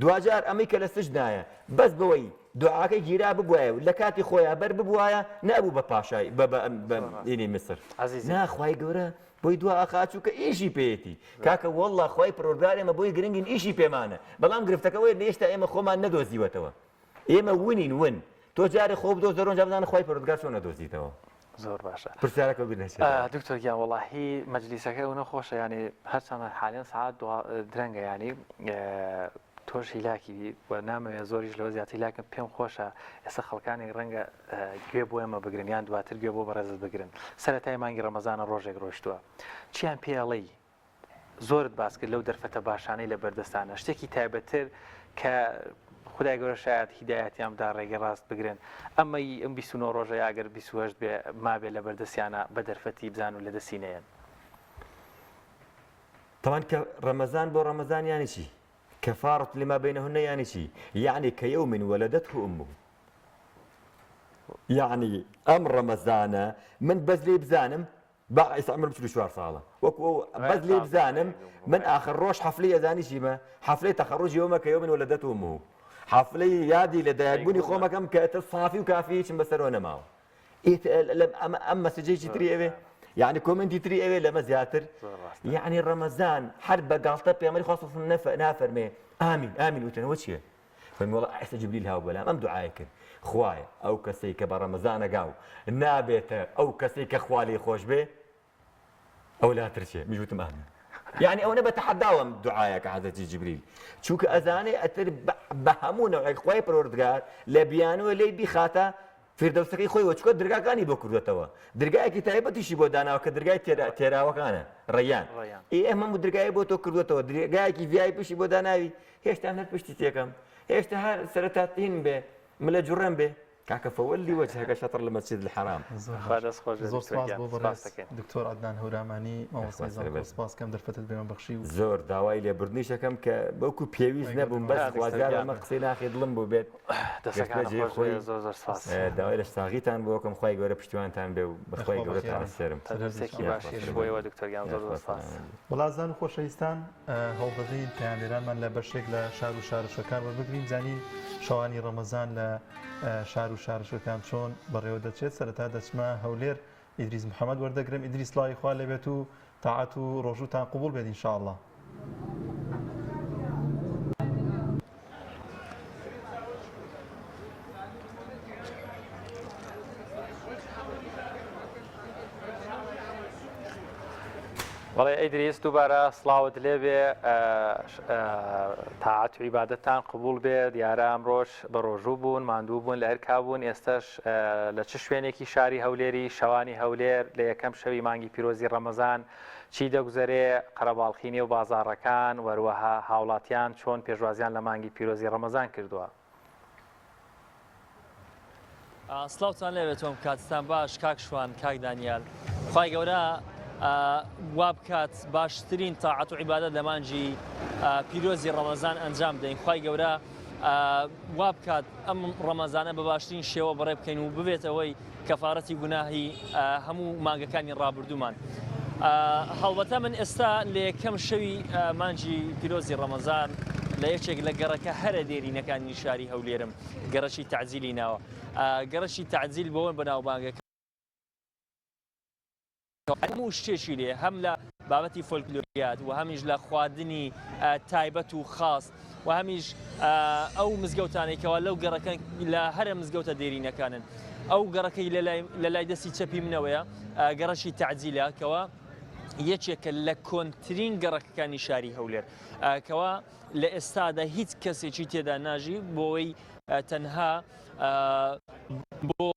دواجار ئەمەی کە لە سجنایە بەس بەوەی دوعاکەی گیرا ببوایە و لە کاتی خۆیا بەر ببوایە نەبوو بە پاشای بە بە بە ئینی میسر عەزیزی. نا خوای گەورە بۆی دوا ئەخا چونکە ئیشی پێیەتی کاکە واللە خوای پەروەردگار ئێمە بۆی گرنگین ئیشی پێمانە بەڵام گرفتەکە ئەوەیە هێشتا ئێمە خۆمان نەدۆزیوەتەوە ئێمە ونین ون تۆ جارێ خۆ بدۆزەرەوە جا بزانە خوای پەروەردگار چۆن ئەدۆزیتەوە. زۆر باشە پرسیارەکە بیر نەچێتەوە. دکتۆر گیان وەڵاهی مەجلیسەکە ئەونە خۆشە یانی هەرچەندە حالیان سەعات درەنگە یانی تۆش هیلاکی بی و نامەوێ زۆریش لەوە زیاتر هیلاکم پێم خۆشە ئێستا خەڵکانێک ڕەنگە گوێ بۆ ئێمە بگرن یان دواتر گوێ بۆ بەڕێزت بگرن سەرەتای مانگی ڕەمەزانە ڕۆژێک ڕۆیشتووە چیان پێ ئەڵێی زۆرت باس کرد لەو دەرفەتە باشانەی لە بەردەستانە شتێکی تایبەتتر کە خودای گەورە شایەت هیدایەتیان بدا ڕێگەی ڕاست بگرن ئەمەی ئەم 29 ڕۆژە یا گەر 28 بێ مابێ لە بەردەستیانە بە دەرفەتی بزان و لە دەستی نەیەن. تەوان کە ڕەمەزان بۆ ڕەمەزان یانی چی؟ کفارة لما بینهن یانی چی؟ یەعنی کیوم ولدته امه یەعنی ئەم ڕەمەزانە من بەس لێی بزانم با ئێستا عمرم 44 ساڵە وەکو ئەو بەس لێ بزانم من ئاخر ڕۆژ حەفلەی ئەزانی چیمە حەفلەی تەخەڕوجی ئەومە کە یوم ولدته امه حەفلەی یادی لە دایکبوونی خۆمەکەم کە ئیتر سافی و کافی هیچم بەسەرەوە نەماوە ئەمە ئەم مەسجێکی تری ئەوێ یعنی comment ی تری ئەوێ لەمە زیاتر یعنی ڕەمەزان هەر بە گاڵتە پێغەمبەری خوا صلی الله علیه و نافەرمێ ئامین ئامین وتنەوە چییە فەرمی وەڵا ئێستا جبریل هاو بەلام ئەم دوعای کرد خوایە ئەو کەسەی کە بە ڕەمەزانەگا و نابێتە ئەو کەسەی کە خوا لێی خۆش بێ ئەو لاترچێ میش وتم ئامین یعنی ئەوەنە بە تەحەداوەم دوعایەکە حەزرەتی جبریل چونکە ئەزانێ ئەتر بە هەموو نەوعێک خوای پەروەردگار لە بیانووە لێی بیخاتە فیردەوسەکەی خۆی وە چونکە درگاکانی بۆ کردوێتەوە درگایەکی تایبەتیشی بۆ داناوە کە درگای تێراوەکانە ڕەیان ئێ ئەم هەموو درگای بۆ تۆ کردوێتەوە درگایەکی VIP شی بۆ داناوی هێشتا هەر پشتی تێکەم هێشتا هەر سەرەتا تین بێ ملە جوڕێم بێ کاکە فولی وجهک شطر المسجد الحرام. خوا دەست خۆش بێت زۆر دکتۆر سپاس گیان بۆ سپاس بەڕێز دەکەین. دکتۆر عەدنان هەورامانی مامۆستای خوا زانکۆ سەربەرز. سپاس کەم دەرفەتت بێمە بەخشی و زۆر داوای لێبوردنیش ئەکەم کە وەکو پێویست خوای گەورە نەبووم بەس دکتۆر خوازیارم گیان. ئەمە قسەی ناخی دڵم بووبێت دەستەکانت گەشتە جێی خۆش خۆی بێت زۆر زۆر سپاس. داوای لە ساغیتان بۆ ئەکەم خوای گەورە پشتیوانتان بێ و بەخوای یاخوا گەورەتان بەخێر بن. ئەسپێرم. تەندروستیەکی یاخوا باشیش سەربەرز. بۆ ئێوە دکتۆر گیان زۆر زۆر یاخوا سپاس. سەلامەت بی. وەڵا ئازیزان و خۆشەویستان هەوڵدەدەین پەیامنێرانمان لە بەشێک لە شار و شارۆچکەکان وەربگرین بزانین شەوانی ڕەمەزان لە شار و شارۆچکەکان چۆن بەڕێوە دەچێت سەرەتا دەچمە هەولێر ئیدریس محەمەد وەردەگرم ئیدریس سڵاوی خوا لێبێت و تاعەت و ڕۆژووتان قبوڵ بێت ان شاء اللە. بەڵێ ئیدریس دووبارە سڵاوت لێبێ تاعەت و عیبادەتتان قبوڵ بێ دیارە ئەمڕۆش بە ڕۆژوو بوون ماندوو بوون لە ئەرکا بوون ئێستەش لە چ شوێنێکی شاری هەولێری شەوانی هەولێر لە یەکەم شەوی مانگی پیرۆزی ڕەمەزان چی دەگوزەرێ قەرەباڵخی نێو بازاڕەکان وەروەها هاوڵاتیان چۆن پێشوازیان لە مانگی پیرۆزی ڕەمەزان کردووە؟ سڵاوتان لێبێت تۆم کاتتان باش کاک شوان کاک دانیال خوای گەورە وا بکات باشترین تاعەت و عیبادەت لە مانگی پیرۆزی ڕەمەزان ئەنجام بدەین خوای گەورە وا بکات ئەم ڕەمەزانە بە باشترین شێوە بەڕێ بکەین و ببێتەوەی کەفارەتی گوناهی هەموو مانگەکانی ڕابردوومان. هەڵبەتە من ئێستا لە یەکەم شەوی مانگی پیرۆزی ڕەمەزان لە یەکێک لە گەڕەکە هەرە دێرینەکانی شاری هەولێرم گەڕەکی تەعجیلی ناوە. گەڕەکی تەعجیل بەوە بەناوبانگە هەموو شتێکی لێ هەم لە بابەتی فۆلکلۆریات و هەمیش لە خواردنی تایبەت و خاص و هەمیش ئەو مزگەوتانەی کەوا لەو گەڕەکەن لە هەرە مزگەوتە دێرینەکانن ئەو گەڕەکەی لە لای دەستی چەپی منەوەیە گەڕەکی تەعجیلە کەوا یەکێکە لە کۆنترین گەڕەکەکانی شاری هەولێر کەوا لە ئێستادا هیچ کەسێکی تێدا ناژی بۆی تەنها بۆ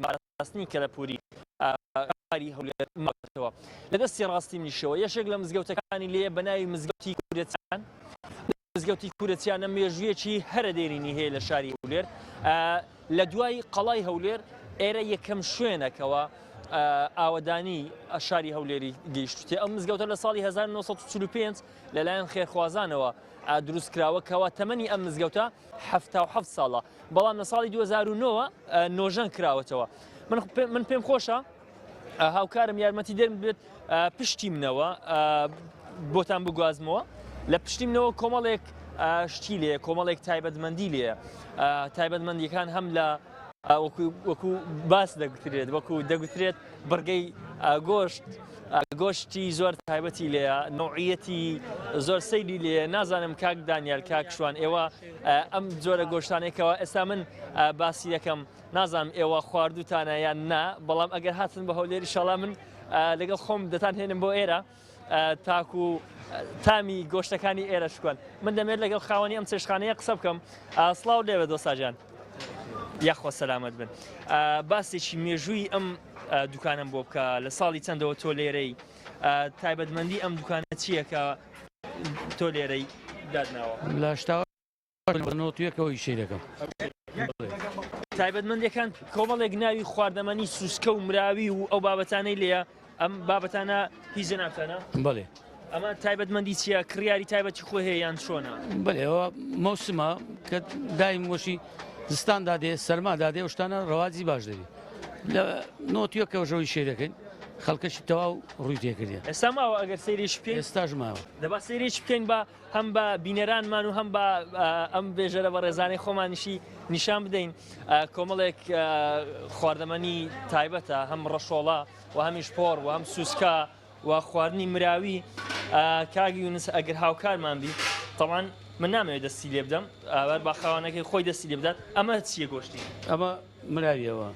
پاراستنی کەلەپوری شاری هەولێر ماوەتەوە. لە دەستی ڕاستی منیشەوە یەکێک لە مزگەوتەکانی لێیە بە ناوی مزگەوتی کورەچیان. مزگەوتی کورەچیانە مێژوویەکی هەرە دێرینی هەیە لە شاری هەولێر. لە دوای قەڵای هەولێر ئێرە یەکەم شوێنە کەوا ئاوەدانی شاری هەولێری گەیشتوتێ ئەم مزگەوتە لە ساڵی 1945 لەلایەن خێرخوازانەوە دروست کراوە کەوا تەمەنی ئەم مزگەوتە 77 ساڵە بەڵام لە ساڵی 2009 نۆژەن کراوەتەوە من پێم خۆشە هاوکارم یارمەتی دەرم بێت پشتی منەوە بۆتان بگوازمەوە لە پشتی منەوە کۆمەڵێک شتی لێ کۆمەڵێک تایبەتمەندی لێ تایبەتمەندیەکان هەم لە وەکو باس دەگوترێت وەکو دەگوترێت بڕگەی گۆشت گۆشتی زۆر تایبەتی لێە نوعیەتی زۆر سەیری لێ نازانم کاک دانیال کاک شوان ئێوە ئەم جۆرە گۆشتانێکەوە ئێستا من باسی دەکەم نازانم ئێوە خواردوتانە یان نا بەڵام ئەگەر هاتن بە هەولێر ئیشەڵا من لەگەڵ خۆم دەتان هێنم بۆ ئێرە تاکو تامی گۆشتەکانی ئێرە شکۆن من دەمێت لەگەڵ خاوەنی ئەم چێشخانەیە قسە بکەم سڵاو لێوە دۆساجان یاخوا سەلامت بن باسێکی مێژووی ئەم دوکانم بۆ بکە لە ساڵی چەندەوە تۆ لێرەی تایبەتمەندی ئەم دوکانە چییە کە تۆ لێرەی دادناوە لاشتاوە نۆتویەکەوە ئیشی دەکەم. تایبەتمەندیەکان کۆمەڵێک ناوی خواردەمەنی سوسکە و مراوی و ئەو بابەتانەی لێیە ئەم بابەتانە هی جەنابتانە؟ بەڵێ. ئەمە تایبەتمەندی چییە کڕیاری تایبەتی خۆی هەیە یان چۆنە؟ بەڵێ ئەوە مەوسمە کە دایم وەشی زستان دادێ سەرما دادێ ئەو شتانە ڕەواجی باش دەبی لە نۆتیەکەوە ژەوی شێ دەکەین خەڵکەشی تەواو ڕووی تێکردە ئێستا ماوە ئەگەر سەیریش بکەین ئێستاش ماوە دەبا سەیریش بکەین بە هەم بە بینەرانمان و هەم بە ئەم بێژەرە بەڕێزانەی خۆمانیشی نیشان بدەین کۆمەڵێک خواردەمەنی تایبەتە هەم ڕەشۆڵە و هەمیش پۆڕ و هەم سوسکا و خواردنی مراوی کاک یونس ئەگەر هاوکارمان بی تەوان من نامەوێت دەستی لێ بدەم ئەوەر با خاوەنەکەی خۆی دەستی لێ بدات ئەمە چییە گۆشتی ئەمە مراویەوە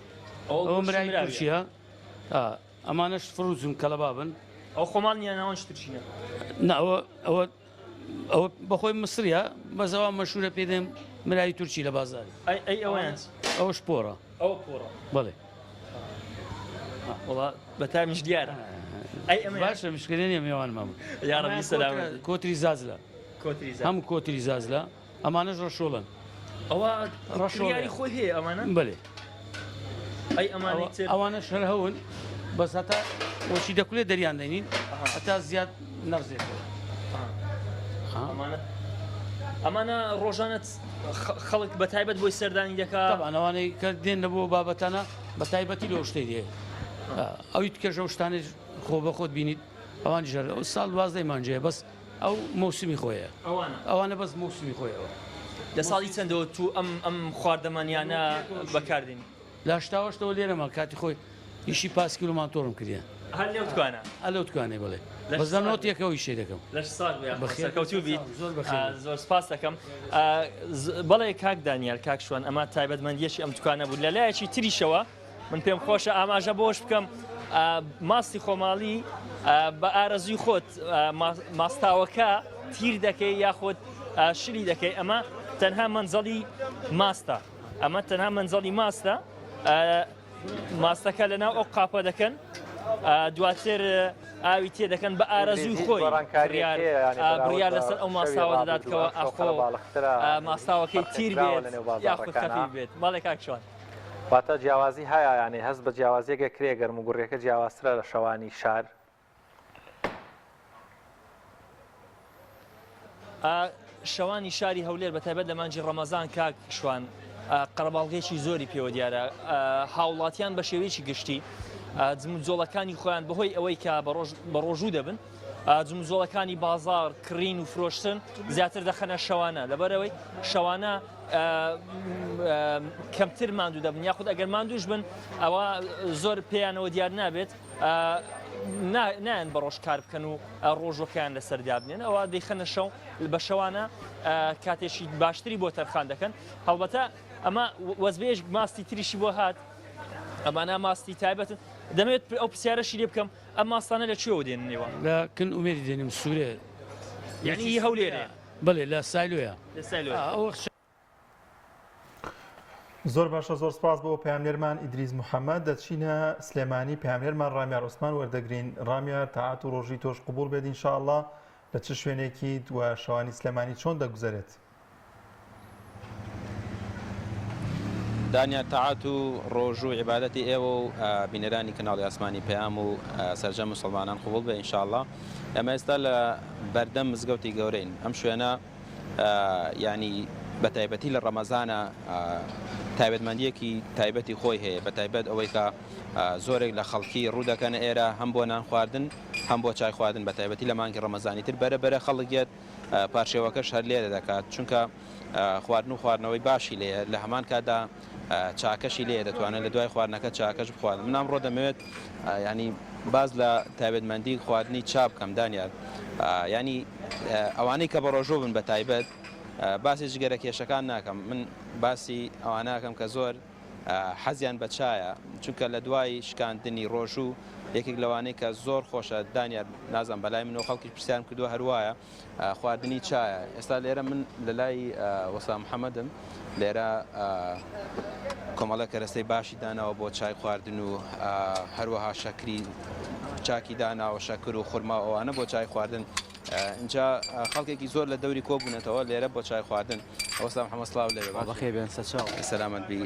ئەوە مراوی تورکیە ئەمانەش فڕوزن کەلەبابن. ئەوە خۆماڵ نیە ناوەنج تورکینە. نا ئەوە ئەوە ئەوە بەخۆی مسریە بەس ئەوە مەشهورە پێ دێن مراوی تورکی لە بازاری. ئەی ئەی ئەوەیان چی؟ ئەوەش پۆڕە. ئەوە پۆڕە. بەڵێ. وەڵا بە تامیش دیارە. ئەی ئەمەیان؟ باشە مشکلە نییە مێوانمان بوو. یاڕەبی سەلامەت بی. کۆتری زازلە. کۆتری زازلە. هەموو کۆتری زازلە. ئەمانەش ڕەشۆڵن. ئەوە ڕەشۆڵی خۆی هەیە ئەمانە؟ بەلێ. ئەی ئەمانەی تر؟ ئەوانەش هەر هەون بەس هەتا وەچی دەکولێ دەریان دەینین هەتا زیاد نەڕزێتەوە. ئەمانە ئەمانە ڕۆژانە خەڵک بە تایبەت بۆی سەردانی دەکا؟ تەبعەن ئەوانەی کە دێن لە بۆ بابەتانە بە تایبەتی لەو شتەی دێ ئەوی تکەش ئەو شتانەی خۆ بە خۆت بینیت ئەوانیش هەر ئەو ساڵ دوازدەی مانجەیە بەس ئەو مەوسمی خۆیە ئەوانە ئەوانە بەس مەوسمی خۆیەوە. لە ساڵی چەندەوە تو ئەم ئەم خواردەمەنیانە بەکاردێنی؟ لە هەشتاوەشتەوە لێرەمە کاتی خۆی ئیشی پاسکیل و ماتۆڕم کردیە. هەر لەو دوکانە؟ هەر لەو دوکانەی بەڵێ بەس لە نۆت یەکەوە ئیشی دەکەم. لەش ساغ بێ یاخوا سەرکەوتوو بیت. زۆر بەخێر بێی. زۆر سپاست دەکەم. بەڵێ کاک دانیال کاک شوان ئەمە تایبەتمەندیەکی ئەم دوکانە بوو لە لایەکی تریشەوە من پێم خۆشە ئاماژە بۆش بکەم ماستی خۆماڵی بە ئارەزوی خۆت ماستاوەکە تیر دەکەی یاخود شلی دەکەی ئەمە تەنها مەنزەڵی ماستە ئەمە تەنها مەنزەڵی ماستە ماستەکە لەناو ئەو قاپە دەکەن دواتر ئاوی تێ دەکەن بە ئارەزوی خۆی بڕیار لەسەر ئەو ماستاوە دەداتکەوە ئاخۆ ماستاوەکەی تیر بێت یاخود خەفیف بێت بەڵێ کاک شوان. واتە جیاوازی هەیە یانی هەست بە جیاوازیەک ئەکرێ گەرموگوڕیەکە جیاوازترە لە شەوانی شار؟ شەوانی شاری هەولێر بە تایبەت لە مانگی ڕەمەزان کاک شوان قەرەباڵغێکی زۆری پێوە دیارە هاوڵاتیان بە شێوەیەکی گشتی جموجۆڵەکانی خۆیان بەهۆی ئەوەی کە بە ڕۆژوو دەبن جموجۆڵەکانی بازار کڕین و فرۆشتن زیاتر دەخەنە شەوانە لەبەرەوەی شەوانە کەمتر ماندوو دەبن یاخود ئەگەر ماندوش بن ئەوە زۆر پێیانەوە دیار نابێت نایەن بە ڕۆژ کار بکەن و ڕۆژەکەیان لەسەر دابنێن ئەوە دەیخەنە شەو بە شەوانە کاتێکی باشتری بۆ تەرخان دەکەن هەڵبەتە ئەمە وەزبێژ ماستی تریشی بۆ هات ئەمانە ماستی تایبەتن دەمێت ئەو پرسیارەشی لێ بکەم ئەم ماستانە لە کوێوە دێننەوە؟ لە کن ئومێدی دێنم سوورێ. یعنی هی هەولێرێ؟ بەڵێ لە سایلۆیە. لە سایلۆیە. ئەوە زۆر باشە زۆر سپاس بۆ پەیامنێرمان ئیدریس محەممەد دەچینە سلێمانی پەیامنێرمان ڕامیار عوسمان وەردەگرین ڕامیار تاعات و ڕۆژی تۆش قبوڵ بێت ئینشاءاللە لە چ شوێنێکیت و شەوانی سلێمانی چۆن دەگوزەرێت؟ دانیار تاعەت و ڕۆژوو و عیبادەتی ئێوە و بینەرانی کەناڵی ئاسمانی پەیام و سەرجەم موسڵمانان قبوڵ بێ ان شاءاللە. ئێمە ئێستا لە بەردەم مزگەوتی گەورەین. ئەم شوێنە یانی بە تایبەتی لە ڕەمەزانە تایبەتمەندیەکی تایبەتی خۆی هەیە بە تایبەت ئەوەی کە زۆرێک لە خەڵکی ڕوو دەکەنە ئێرە هەم بۆ نان خواردن هەم بۆ چای خواردن بە تایبەتی لە مانگی ڕەمەزانی تر بەرە بەرە خەڵک یەت پارشێوەکەش هەر لێرە دەکات چونکە خواردن و خواردنەوەی باشی لێیە لە هەمان کاتدا چاکەشی لێیە دەتوانن لە دوای خواردنەکە چاکەش بخوارن من ئەمڕۆ دەمەوێت ینی باز لە تایبەتمەندی خواردنی چا بکەم دانیار ینی ئەوانەی کە بە ڕۆژوو بن بە تایبەت باسی جگەرە کێشەکان ناکەم من باسی ئەواناکەم کە زۆر حەزیان بە چایە چونکە لە دوای شکاندنی ڕۆژوو یەکێک لەوانەی کە زۆر خۆشە دانیار نازانم بەلای منەوە خەڵکیش پرسیارم کردووە هەروایە خواردنی چایە ئێستا لێرە من لە لای وەستا محەممەدم لێرە کۆمەڵە کەرەستەی باشی داناوە بۆ چای خواردن و هەروەها شەکری چاکی داناوە شەکر و خورما ئەوانە بۆ چای خواردن اینجا خەڵکێکی زۆر لە دەوری کۆبوونەتەوە لێرە بۆ چای خواردن وەستا محەممەد سڵاو لێ بەخێر بێن سەرچاو سەلامەت بی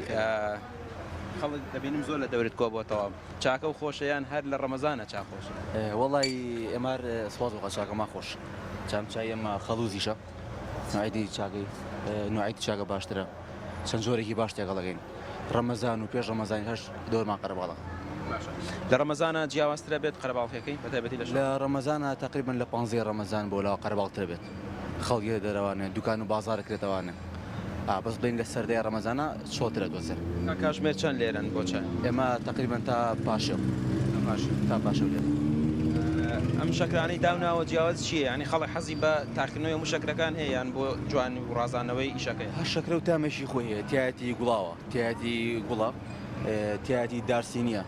خەڵک دەبینم زۆر لە دەورت کۆبۆتەوە چاکە و خۆشە یان هەر لە ڕەمەزانە چا خۆشە؟ وەڵای ئێمار سوپاس بۆ خوا چاکەمان خۆش چام چای ئێمە خەڵوزیشە نوعیتی چاکەی نوعیتی چاکە باشترە چەند جۆرێکی باش تێکەڵەکەین ڕەمەزان و پێش ڕەمەزانی هەش دەورمان قەرەباڵە باشە لە ڕەمەزانە جیاوازترە بێت قەرەباڵخیەکەی بە تایبەتی لە لە ڕەمەزانە تقریبا لە پانزەی ڕەمەزان بۆ لاوە قەرەباڵترە بێت خەڵک یێتە دەرەوانێ دوکان و بازاڕ کرێتەوانێ ئا بەس بڵێین لە سەردای ڕەمەزانا چۆڵترە تۆزێ. تا کاژمێر چەند لێرەن بۆ چای؟ ئێمە تەقریبەن تا پارشێو. تا پارشێو. تا پارشێو لێرەین. ئەم شەکرانەی داوناوە جیاواز چییە؟ یانی خەڵک حەزی بە تاقیکردنەوەی هەموو شەکرەکان هەیە یان بۆ جوانی و ڕازاندنەوەی ئیشەکەیە؟ هەر شەکرە و تامێکی خۆی هەیە تیایەتی گوڵاوە تیایەتی گوڵە تیایەتی دارسینیە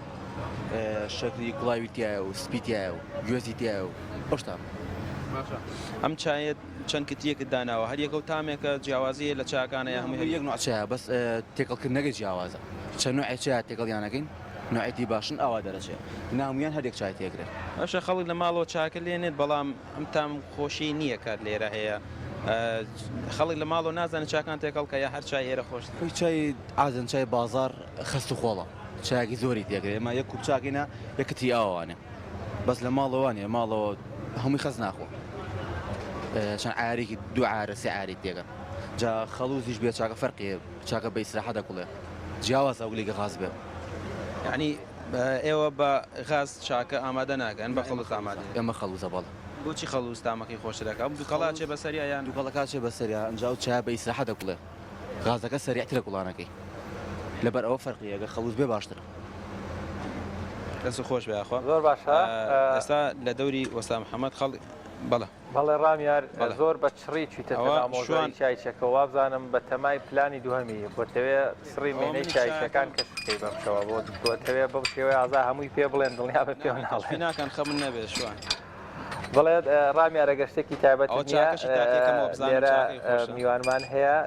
شەکری گوڵاوی تیایە و سپی تیایە و گوێزی تیایە و ئەو شتانە. باشە ئەم چایەت چەند کتیەکت داناوە هەر یەکەو تامێکە جیاوازی هەیە لە چاکانە یا هەمووی هەر یەک نوع چایە بەس تێکەڵکردنەکەی جیاوازە چەند نوعێ چای تێکەڵیان ئەکەین نوعێتی باشن ئاوا دەرەچێ نامویان هەر یەک چای تێکرێ. باشە خەڵک لە ماڵەوە چاکە لێنێت بەڵام ئەم تام خۆشیەی نییە کە لێرە هەیە خەڵک لە ماڵەوە نازانێت چاکان تێکەڵ کە یا هەر چای ئێرە خۆشترە. خۆی چای عادەن چای بازاڕ خەست و خۆڵە چایەکی زۆری تێکرێ ئێمە یەک کوپ چاکەینە یەک کتری ئاوەوانێ. بەس لە ماڵەوە نیە ماڵەوە هەمووی خەس ناخۆ چەند عارێکی دوو عارە سێ عاری تێگەن جا خەڵوزیش بێ چاکە فەرقی چاکە بە ئیسراحە دەکوڵێ جیاواز ئەو گلێکی غاز بێ یعنی ئێوە بە غاز چاکە ئامادە ناکەن بە خەڵوز ئامادە ئێمە خەڵوزە بەڵێ بۆچی خەڵوز تامەکەی خۆشترەکە دوکەڵا چێ بەسەریا یان دوکەڵەکە چێ بەسەریا ئەنجا و چای بە ئیسراحە دەکوڵێ غازەکە سەریعترە کوڵانەکەی لەبەر ئەوە فەرقی ئەگەر خەڵوز بێ باشترە. دەست خۆش بێ یاخوا. زۆر باشە. ئێستا لە دەوری وەستا محەمەد خەڵک بەڵێ. بەڵێ ڕامیار زۆر بە چڕی چویتەتە ناو مەوزوعی چایچەکەوە وابزانم بە تەمای پلانی دووهەمی بۆتەوێ سڕی مێنەی چایچەکان کەشف بکەی بەم شەوە بۆ بۆتەوێ بەو شێوەی ئازا هەمووی پێ بڵێن دڵنیابە پێوە ناڵێن. ناکەن خەمن نەبێ شوان. بەڵێ ڕامیار ئەگەر شتێکی تایبەتت ئەوە نییە چاکەشی تاقیکەمەوە بزانم لێرە چاکەی خۆشە. میوانمان هەیە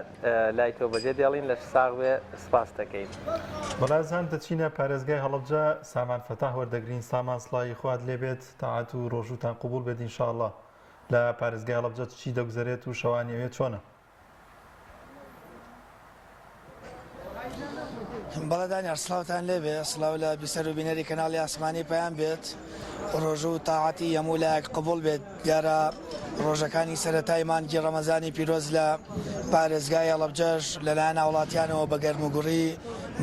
لای تۆ بەجێ دێڵین لەش ساغ بێ سپاست دەکەین. بەڕێزان دەچینە پارێزگای هەڵەبجە سامان فەتاح وەردەگرین سامان سڵاوی خوات لێبێت تاعەت و ڕۆژووتان قبوڵ بێت ان شاء اللە لە پارێزگای هەڵەبجە چی دەگوزەرێت و شەوانی ئەوێ چۆنە؟ بەڵێ دانیار سڵاوتان لێبێ سڵاو لە بیسەر و بینەری کەناڵی ئاسمانی پەیام بێت ڕۆژ و تاعەتی هەموو لایەک قبوڵ بێت دیارە ڕۆژەکانی سەرەتای مانگی ڕەمەزانی پیرۆز لە پارێزگای هەڵەبجەش لەلایەن هاوڵاتیانەوە بە گەرموگوڕی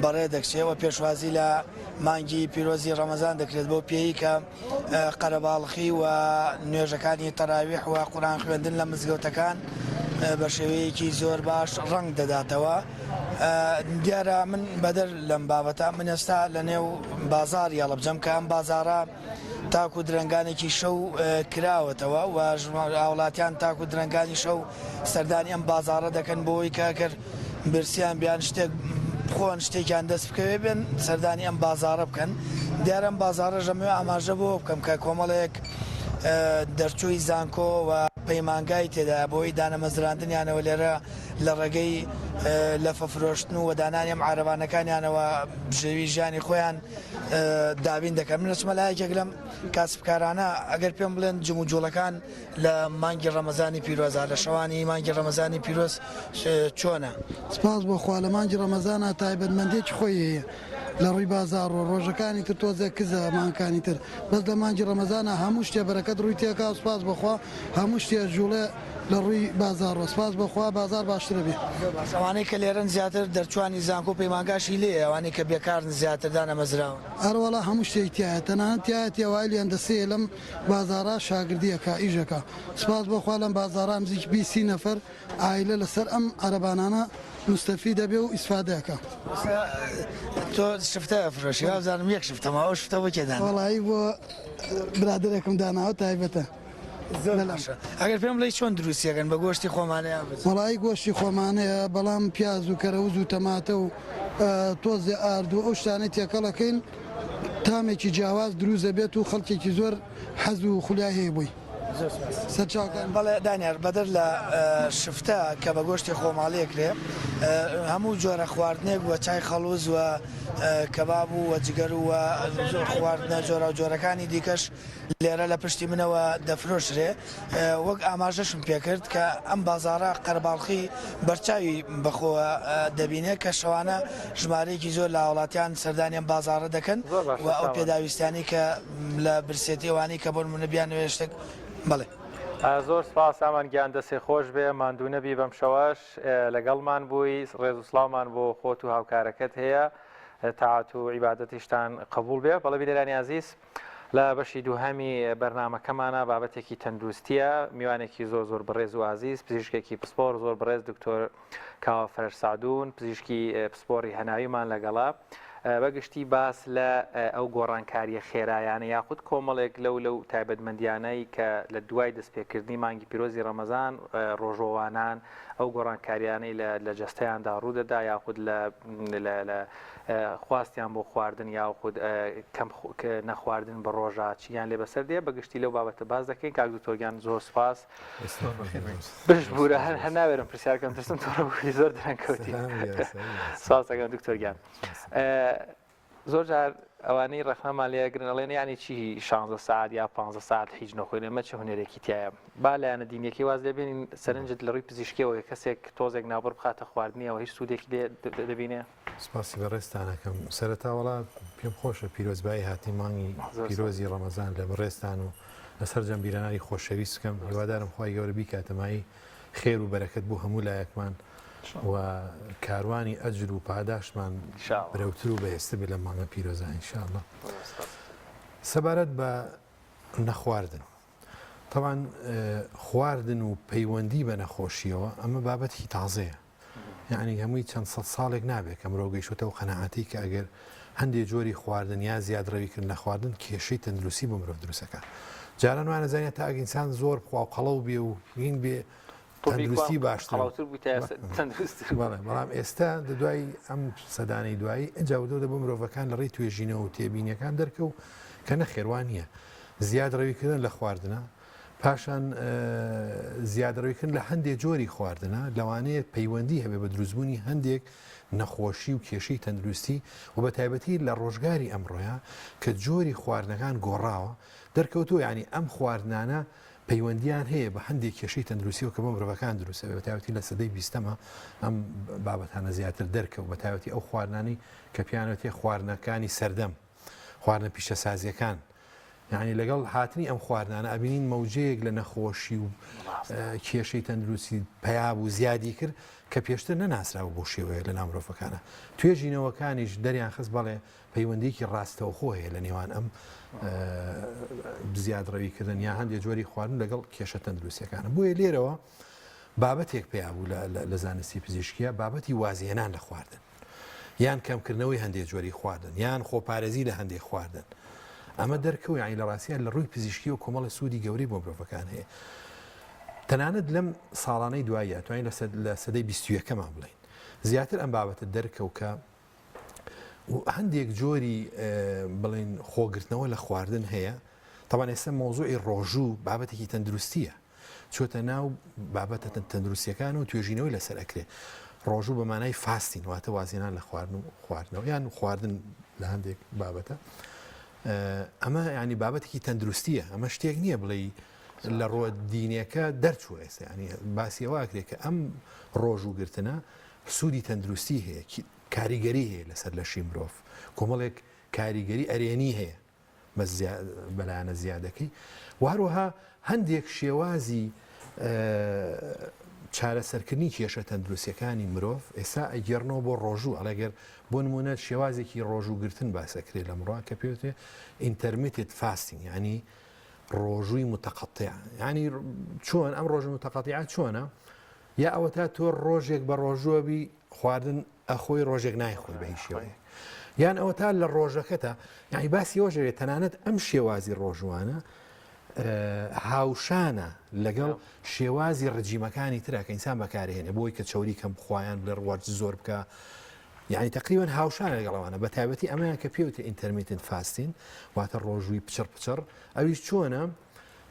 بەڕێ دەکچێ و پێشوازی لە مانگی پیرۆزی ڕەمەزان دەکرێت بەو پێیی کە قەرەباڵخی و نوێژەکانی تەراویح و قورئان خوێندن لە مزگەوتەکان بە شێوەیەکی زۆر باش ڕەنگ دەداتەوە. دیارە من بەدەر لەم بابەتە من ئێستا لە نێو بازاڕی هەڵەبجەم کە ئەم بازاڕە تاکو درەنگانێکی شەو کراوەتەوە و هاوڵاتیان تاکو درەنگانی شەو سەردانی ئەم بازاڕە دەکەن بۆی کە ئەگەر برسیان بیان شتێک بخۆن شتێکیان دەست بکەوێ بێن سەردانی ئەم بازاڕە بکەن دیارە ئەم بازاڕەش ئەمەوێ ئاماژە بەوە بکەم کە کۆمەڵێک دەرچووی زانکۆ و. پەیمانگای تێدایە بۆی دانەمەزراندنیانەوە لێرە لە ڕێگەی لەفە فرۆشتن و وەدانانی ئەم عارەبانەکانیانەوە بژێوی ژیانی خۆیان دابین دەکەن. من ئەچمە لای یەکێک لەم کاسبکارانە ئەگەر پێم بڵێن جموجوڵەکان لە مانگی ڕەمەزانی پیرۆزا لە شەوانی مانگی ڕەمەزانی پیرۆز چۆنە؟ سپاس بۆ خوا لە مانگی ڕەمەزانا تایبەتمەندیەکی خۆی هەیە لە ڕووی بازاڕ و ڕۆژەکانی تر تۆزێک کزە مانگەکانی تر بەس لە مانگی ڕەمەزانا هەموو شتێ بەرەکەت ڕووی تێکا و سپاس بۆ خوا هەموو شتێ ئەجوڵێ لە ڕووی بازاڕەوە سپاس بۆ خوا بازاڕ باشترە بێ. زۆر باشە ئەوانەی کە لێرەن زیاتر دەرچوانی زانکۆ و پەیمانگاشی لێیە ئەوانەی کە بێکارن زیاتر دانەمەزراون. ئەرەوەڵا هەموو شتێکی تیایە تەنانەت تیایەتی ئەوایلی هەندەسەیە لەم بازاڕا شاگردی ئەکا ئیش ئەکا سپاس بۆ خوا لەم بازاڕا نزیکی 20 سی نەفەر عایلە لەسەر ئەم عەرەبانانە موستەفید ئەبێ و ئیسفادە ئەکا. ئێستا تۆ شفتە ئەفرۆشی وابزانم یەک شفتە ماوە ئەو شفتە بۆ کێ داناوە؟ وەڵایی بۆ برادەرێکم داناوە تایبەتە. زۆر باشە ئەگەر پێم بڵێی چۆن دروستی ئەکەن بە گۆشتی خۆمانە یان بە چی؟ وەڵایی گۆشتی خۆمانەیە بەڵام پیاز و کەرەوز و تەماتە و تۆزێ ئارد و ئەو شتانەی تێکەڵ ئەکەین تامێکی جیاواز دروست ئەبێت و خەڵکێکی زۆر حەز و خولیای هەیە بۆی. زۆر سوپاس. سەرچاوەکان. بەڵێ دانیار بەدەر لە شفتە کە بە گۆشتی خۆماڵی ئەکرێ هەموو جۆرە خواردنێک وە چای خەڵوز و کەباب و وە جگەر و وە خواردنە جۆراوجۆرەکانی دیکەش لێرە لە پشتی منەوە دەفرۆشرێ، وەک ئاماژەشم پێکرد کە ئەم بازاڕە قەرەباڵخی بەرچاوی بەخۆوە دەبینێ کە شەوانە ژمارەیەکی زۆر لە هاوڵاتیان سەردانی ئەم بازاڕە دەکەن و ئەو پێداویستیانەی کە لە برسێتی ئەوانەی کە بۆ نموونە بیانەوێ شتێک بەڵێ. زۆر سپاس سامان گیان دەسێ خۆش بێ ماندوو نەبی بەم شەوەش لەگەڵمان بووی ڕێز و سڵاومان بۆ خۆت و هاوکارەکەت هەیە تاعەت و عیبادەتیشتان قبوڵ بێ بەڵێ بینەرانی ئازیز لە بەشی دووهەمی بەرنامەکەمانا بابەتێکی تەندروستیە، میوانێکی زۆر زۆر بەڕێز و ئازیز، پزیشکێکی پسپۆڕ زۆر بەڕێز دکتۆر کاوە فەرەج سەعدون، پزیشکی پسپۆڕی هەناویمان لەگەڵە. بە گشتی باس لە ئەو گۆڕانکاریە خێرایانە یاخود کۆمەڵێک لەو لەو تایبەتمەندیانەی کە لە دوای دەستپێکردنی مانگی پیرۆزی ڕەمەزان ڕۆژووانان ئەو گۆڕانکاریانەی لە جەستەیاندا ڕوودەدا یاخود لە لە خواستیان بۆ خواردن یاخود کەم نەخواردن بە ڕۆژە چیان لێ بەسەر دێ بە گشتی لەو بابەتە باس دەکەین کاک دکتۆر گیان زۆر سپاس بشبورە هەر هەر ناوێرم پرسیارکەم ترسم تۆڕە بووی زۆر درەنگ کەوتی سپاس دەکەم دکتۆر گیان زۆر جار ئەوانەی ڕەخنەمان لێ ئەگرن ئەڵێن یانی چی شانزە سەعات یا پانزە سەعات هیچ نەخۆین ئەمە چ هونەرێکی تایە با لایەنە دینیەکەی واز لێ بێنین سەرنجت لە ڕووی پزیشکیەوە کە کەسێک تۆزێک ناوبڕ بخاتە خواردنیەوە هیچ سوودێکی لێ دەبینێ؟ سپاسی بەڕێزتان ئەکەم. سەرەتا وەڵا پێم خۆشە پیرۆزبایی هاتنی مانگی پیرۆزی ڕەمەزان لە بەڕێزتان و لە سەرجەم بیرەنانی خۆشەویست بکەم. هیوادارم خوای گەورە بیکاتە مایەی خێر و بەرەکەت بۆ هەموو لایەکمان و کاروانی ئەجر و پاداشتمان برەوتر و بەهێزتر بێت لەم مانگە پیرۆزە ان شاء اللە. سەبارەت بە نەخواردن تەبعەن خواردن و پەیوەندی بە نەخۆشیەوە ئەمە بابەتێکی تازەیە یعنی هەمووی چەند سەد ساڵێک نابێت کە مرۆڤ گەیشتووەتە ئەو قەناعەتەی کە ئەگەر هەندێ جۆری خواردن یا زیادڕەویکردن لە خواردن کێشەی تەندروستی بۆ مرۆڤ دروستەکە جاران وانە زانیان تا ئەگە ئینسان زۆر بخوا و قەڵەو بێ و هین بێ تەندروستی باشتر بەڵام ئێستا لە دوای ئەم سەدانەی دوایی ئەجا وردە بۆ مرۆڤەکان لە ڕێی توێژینەوە و تێبینیەکان دەرکەوت کە نەخێر وا نییە زیاد ڕەویکردن لە خواردنە پاشان زیادەڕەویکردن لە هەندێک جۆری خواردنە لەوانەیە پەیوەندی هەبێ بە دروستبوونی هەندێک نەخۆشی و کێشەی تەندروستی و بە تایبەتی لە ڕۆژگاری ئەمڕۆیە کە جۆری خواردنەکان گۆڕاوە دەرکەوتووە یعنی ئەم خواردنانە پەیوەندیان هەیە بە هەندێک کێشەی تەندروستیەوە کە بۆ مرۆڤەکان دروستە بە تایبەتی لە سەدەی بیستەمە ئەم بابەتانە زیاتر دەرکەوت بە تایبەتی ئەو خواردنانەی کە پیانەتێ خواردنەکانی سەردەم خواردنە پیشەسازیەکان یعنی لەگەڵ هاتنی ئەم خواردنانە ئەبینین مەوجەیەک لە نەخۆشی و کێشەی تەندروستی پیا بوو زیادی کرد کە پێشتر نەناسراوە بۆ شێوەیە لە ناو مرۆڤەکانە توێژینەوەکانیش دەریان خست بەڵێ پەیوەندیکی ڕاستەوخۆ هەیە لە نێوان ئەم زیادڕەویکردن یا هەندێک جۆری خواردن لەگەڵ کێشە تەندروستیەکانە بۆیە لێرەوە بابەتێک پیا بوو لە زانستی پزیشکیە بابەتی وازهێنان لە خواردن یان کەمکردنەوەی هەندێک جۆری خواردن یان خۆپارێزی لە هەندێک خواردن ئەمە دەرکەوت یانی لە ڕاستیا لە ڕووی پزیشکیەوە کۆمەڵی سوودی گەورەی بۆ مرۆڤەکان هەیە تەنانەت لەم ساڵانەی دوایە توانین لە سەدەی بیستویەکەمان بڵین زیاتر ئەم بابەتە دەرکەوت کە هەندێک جۆری بڵین خۆگرتنەوە لە خواردن هەیە تەوان ئێستا مۆزوعی ڕۆژوو بابەتێکی تەندروستیە. چۆتە ناو بابەتە تەندروستیەکان و توێژینەوەی لەسەر ئەکرێ. ڕۆژوو بە مانای fasting واتە وازهێنان لە خواردن و خواردنەوە یان خواردن لە هەندێک بابەتە. ئەمە ینی بابەتێکی تەندروستیە ئەمە شتێک نییە بڵێ لە ڕووە دینەکە دەرچوە ئێستا ینی باسی ئەوە ئەکرێت کە ئەم ڕۆژوو گرتنە سوودی تەندروستی هەیە کاریگەری هەیە لەسەر لەشی مرۆڤ کۆمەڵێک کاریگەری ئەرێنی هەیە بەلایەنە زیادەکەی و هەروەها هەندێک شێوازی چارەسەرکردنی کێشە تەندروستیەکانی مرۆڤ ئێستا ئەگێڕنەوە بۆ ڕۆژوو ئەڵێگەر بۆ نمونە شێوازێکی ڕۆژوو گرتن باسەکرێ لەمڕۆ کە پێوتێ intermittent fasting ینی ڕۆژووی متقطع ینی چۆن ئەم ڕۆژ متقطع چۆنە یا ئەوەتا تۆ ڕۆژێک بە ڕۆژووە بی خواردن ئەخۆی ڕۆژێک نایخۆی بە هیچ شێوەیەک یان ئەوەتا لە ڕۆژەکەتا یعنی باسی ئەوەش دەکرێت تەنانەت ئەم شێوازی ڕۆژوانە هاوشانە لەگەڵ شێوازی ڕجیمەکانی ترا کە ئینسان بەکارهێنێ بۆی کە چەوری کەم بخوایان بڵێ ڕوەرج زۆر بکە یعنی تقریبا هاوشانە لەگەڵ ئەوانە بە تایبەتی ئەمەیان کە پێوتە intermittent fasting واتە ڕۆژووی پچڕ پچڕ ئەویش چۆنە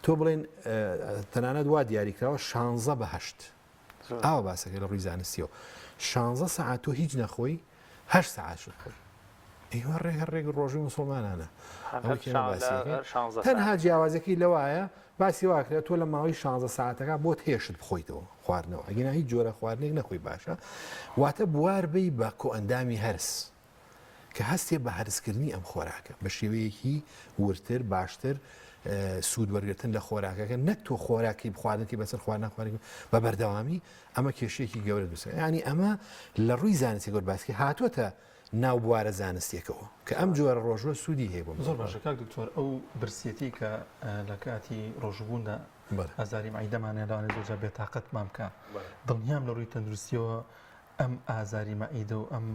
تۆ بڵێن تەنانەت وا دیاریکراوە شانزە بە هەشت ئاوا باسەکە لە ڕووی زانستیەوە شانزە سەعات تۆ هیچ نەخۆی هەشت سەعات شت بخۆی ئەیوە ڕێک هەر ڕێک ڕۆژی مسلمانانە تەنها جیاوازەکەی لەوایە باسی واکرێت تۆ لە ماوەی 16 ساعتەکە بۆت هێشت بخۆیتەوە خواردنەوە ئەگینا هیچ جۆرە خواردنێک نەخۆی باشە واتە بوار بی بە کۆئەندامی هەرس کە هەستێ بە هەرسکردنی ئەم خۆراکە بە شێوەیەکی وردتر باشتر سوود وەرگتن لە خۆراکەکە نەک تۆ خۆراکی بخواردنکی بەسەر خواردن خواردن بە بەردەوامی ئەمە کێشەیەکی گەورە دروست ینی ئەمە لە ڕووی زانستی گەور باسکی هاتووەتە ناو بوارە زانستیەکەەوە کە ئەم جۆرە ڕۆژوە سوودی هەیە بۆ زۆر باشە کاک دکتۆر ئەو برسێتی کە لە کاتی ڕۆژبووندا ئازاری مەعیدەمانە لەوانەیە زۆر جار بێتاقەتمان بکە دڵنیام لە ڕووی تەندروستیەوە ئەم ئازاری مەعیدە و ئەم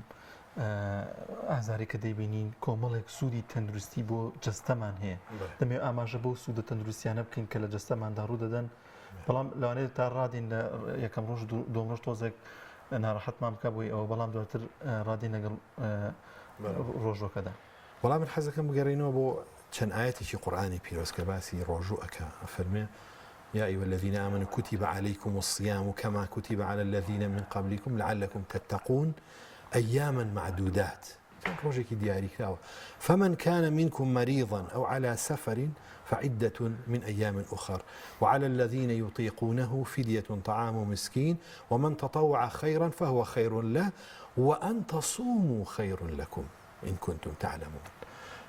ئازاری کە دەیبینین کۆمەڵێک سوودی تەندروستی بۆ جەستەمان هەیە دەمێ ئاماژە بۆ سوودە تەندروستیانە بکەین کە لە جەستەماندا ڕوو دەدەن بەڵام لەوانەیە تا ڕادین لە یەکەم ڕۆژ دوم ڕۆژ تۆزێک ناڕەحەتمان بکە بۆی ئەوە بەڵام دواتر ڕادین لەگەڵ ڕۆژەکەدا وەڵام من حەزەکەم بگەڕینەوە بۆ چەند ئاەتێکی قورآانی پیرۆز کە باسی ڕۆژوو ئەکا ئەفەرمێ يا أيها الذين آمنوا كتب عليكم الصيام كما كتب على الذين من قبلكم لعلكم تتقون أياما معدودات ڕۆژێکی دیاریکراوە فمن كان منكم مريضا أو على سفر فعدة من أيام أخر وعلى الذين يطيقونه فدية طعام مسكين ومن تطوع خيرا فهو خير له وأن تصوموا خير لكم إن كنتم تعلمون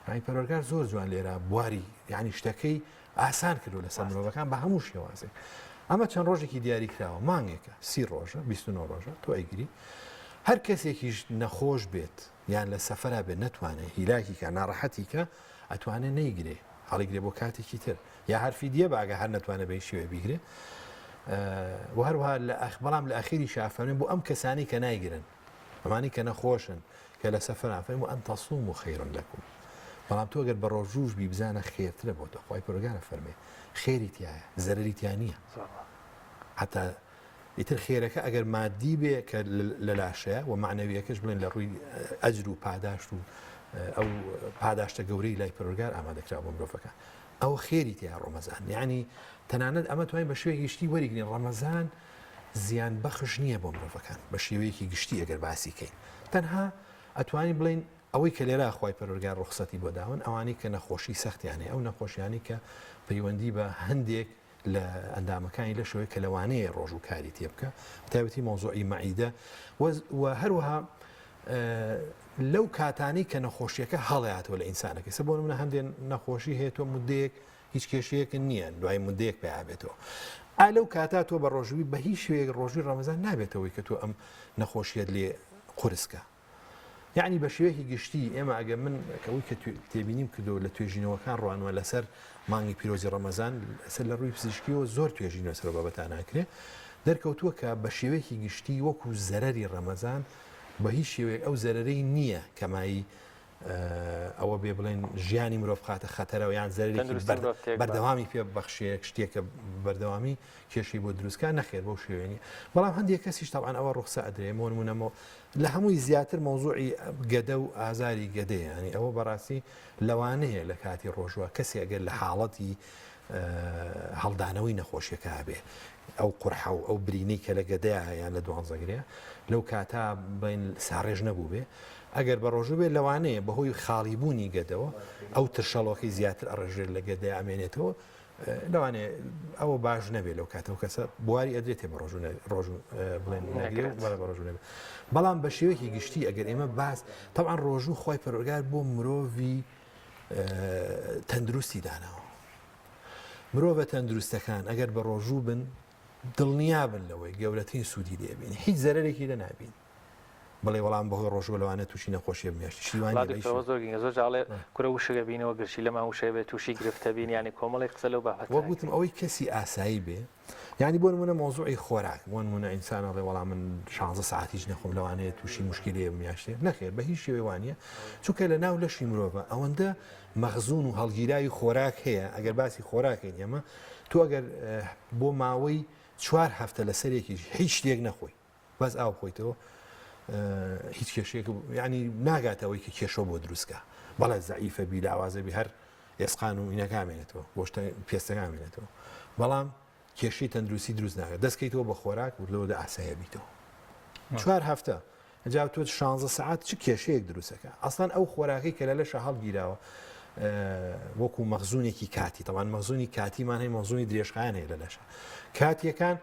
يعني پەروەردگار زۆر جوان لێرە بواری یعنی شتەکەی ئاسان کردووە لەسەر مرۆڤەکان بە هەموو شێوازێک. ئەمە چەند ڕۆژێکی دیاری کراوە، مانگێکە، سی ڕۆژە، 29 ڕۆژە، تۆ ئەیگری. هەر کەسێکیش نەخۆش بێت یان لە سەفەرا بێت نەتوانێت هیلاکی کە ناڕەحەتی کە ئەتوانێت نەیگرێ هەڵیگرێ بۆ کاتێکی تر یا هەر فیدیە بە ئەگە هەر نەتوانێت بە شێوە بیگرێ و هەروەها لە ئەخ بەڵام لە ئەخیری شافەرێن بۆ ئەم کەسانی کە نایگرن ئەمانی کە نەخۆشن کە لە سەفەران فەرموو ان تصوموا خیر لکم بەڵام تۆ گەر بە ڕۆژووش بی بزانە خێرترە بۆ تۆ خوای پەروەردگار ئەفەرمێ خێری تیایە زەرەری تیا نییە حتا ئیتر خێرەکە ئەگەر مادی بێ کە لە لاشەیە و معنەویەکەش بڵێن لە ڕووی ئەجر و پاداشت و ئەو پاداشتە گەورەی لای پەروەردگار ئامادەکرا بۆ مرۆڤەکە ئەو خێری تیا ڕۆمەزان یعنی تەنانەت ئەمە توانین بە شێوەیەکی گشتی وەریگرین ڕەمەزان زیان بەخش نییە بۆ مرۆڤەکان بە شێوەیەکی گشتی ئەگەر باسی کەین تەنها ئەتوانین بڵێین ئەوەی کە لێرا خوای پەروەردگار ڕوخسەتی بۆ داون ئەوانەی کە نەخۆشی سەختیان هەیە ئەو نەخۆشیانەی کە پەیوەندی بە هەندێک لە ئەندامەکانی لەشەوەی کە لەوانەیە ڕۆژ و کاری تێ بکە تایبەتی مەوزوعی مەعیدە و هەروەها لەو کاتانەی کە نەخۆشیەکە هەڵاتەوە لە ئینسانەکە سە بۆ منە هەندێک نەخۆشی هەیە تۆ مدەیەک هیچ کێشەیەکت نییە دوای مدەیەک پیا بێتەوە ئا لەو کاتا تۆ بە ڕۆژووی بە هیچ شێوەیەک ڕۆژووی ڕەمەزان نابێتەوەی کە تۆ ئەم نەخۆشیەت لێ قورسکە یعنی بە شێوەیەکی گشتی ئێمە ئەگەر من کەەوەی کە تێبینیم کردو لە توێژینەوەکان ڕوانوە لەسەر مانگی پیرۆزی ڕەمەزان لەسەر لە ڕووی پزیشکیەوە زۆر توێژینەوە سەر بابەتان ناکرێ دەرکەوتووە کە بە شێوەیەکی گشتی وەکو زەرەری ڕەمەزان بە هیچ شێوەیەک ئەو زەرەرەی نییە کەمایی ئەوە بێ بڵێن ژیانی مرۆڤ بخاتە خەتەرەوە یان زەرێکی بەردەوامی پێ بەخشێک شتێکە بەردەوامی کێشەی بۆ دروستکە نەخێر بەو شێوێنی بەڵام هەندێک کەسیش تاوان ئەوە ڕوخسە ئەدرێ مۆنمونەمەوە لە هەمووی زیاتر مەوزوعی گەدە و ئازاری گەدەیە ینی ئەوە بەڕاستی لەوانەیە لە کاتی ڕۆژوە کەسی ئەگەر لە حاڵەتی. هەڵدانەوەی نەخۆشیەکە هەبێ ئەو قورحە و ئەو برینەی کە لە گەدەیا هەیە یان لە دوانزەگرێ لەو کاتا بڵێن ساڕێژ نەبوو بێ ئەگەر بە ڕۆژوو بێت لەوانەیە بەهۆی خاڵی بوونی گەدەوە ئەو ترشەڵۆکەی زیاتر ئەڕێژێت لە گەدەیا ئەمێنێتەوە لەوانەیە ئەوە باش نەبێت لەو کاتەوە کەسە بواری ئەدرێتێ بە ڕۆژوو ڕۆژوو بڵێن نەگرێت بەڵێ بە ڕۆژوو نەبێت بەڵام بە شێوەیەکی گشتی ئەگەر ئێمە باس تەبعەن ڕۆژوو خوای پەروەردگار بۆ مرۆڤی تەندروستی داناوە مرۆڤە تەندروستەکان ئەگەر بە ڕۆژوو بن دڵنیابن لەوەی گەورەترین سوودی لێبین هیچ زەرەرێکی لە نابین بڵێ وەڵام بەهۆی ڕۆژوو لەوانە تووشی نەخۆشیە بمیاشتی شیوان زۆر گرنگە زۆر جاڵێ کورە وشەگە بینەوە گرشی لەمان وشەیە بێت تووشی گرفتە بین یانی کۆمەڵێک قسە لەو بابەتە وەک وتم ئەوەی کەسی ئاسایی بێ یانی بۆ نمونە مەوزوعی خۆراک بۆ نمونە ئینسان ئەڵێ وەڵا من 16 ساعت هیچ نەخۆم لەوانەیە تووشی مشکلەیە بم یان شتێ نەخێر بە هیچ شێوەی وانە چونکە لە ناو لەشی مرۆڤە ئەوەندە مەخزون و هەڵگیراوی خۆراک هەیە ئەگەر باسی خۆراکەین ئێمە تۆ ئەگەر بۆ ماوەی چوار هەفتە لەسەرێکیش هیچ شتێک نەخۆی بەس ئاو بخۆیتەوە هیچ کێشەیەک ینی ناگاتەوەی کە کێشە بۆ دروستکە بەڵێ زەعیفە بی لاوازە بی هەر ئێسقان و ئینەکان مێنێتەوە گۆشتە پێستەکان مێنێتەوە بەڵام کێشەی تەندروستی دروست ناکات دەستکەیتەوە بە خۆراک وردەوە دە ئاسایە بیتەوە چوار هەفتە جا تۆ 16 سعات چ کێشەیەک دروستەکە ئەسڵەن ئەو خۆراکەی کە لە لەشە هەڵگیراوە وەکو مەخزونێکی کاتی تەوان مەخزونی کاتیمان هەیە مەخزونی درێژخایەن هەیە لە لەشە کاتیەکان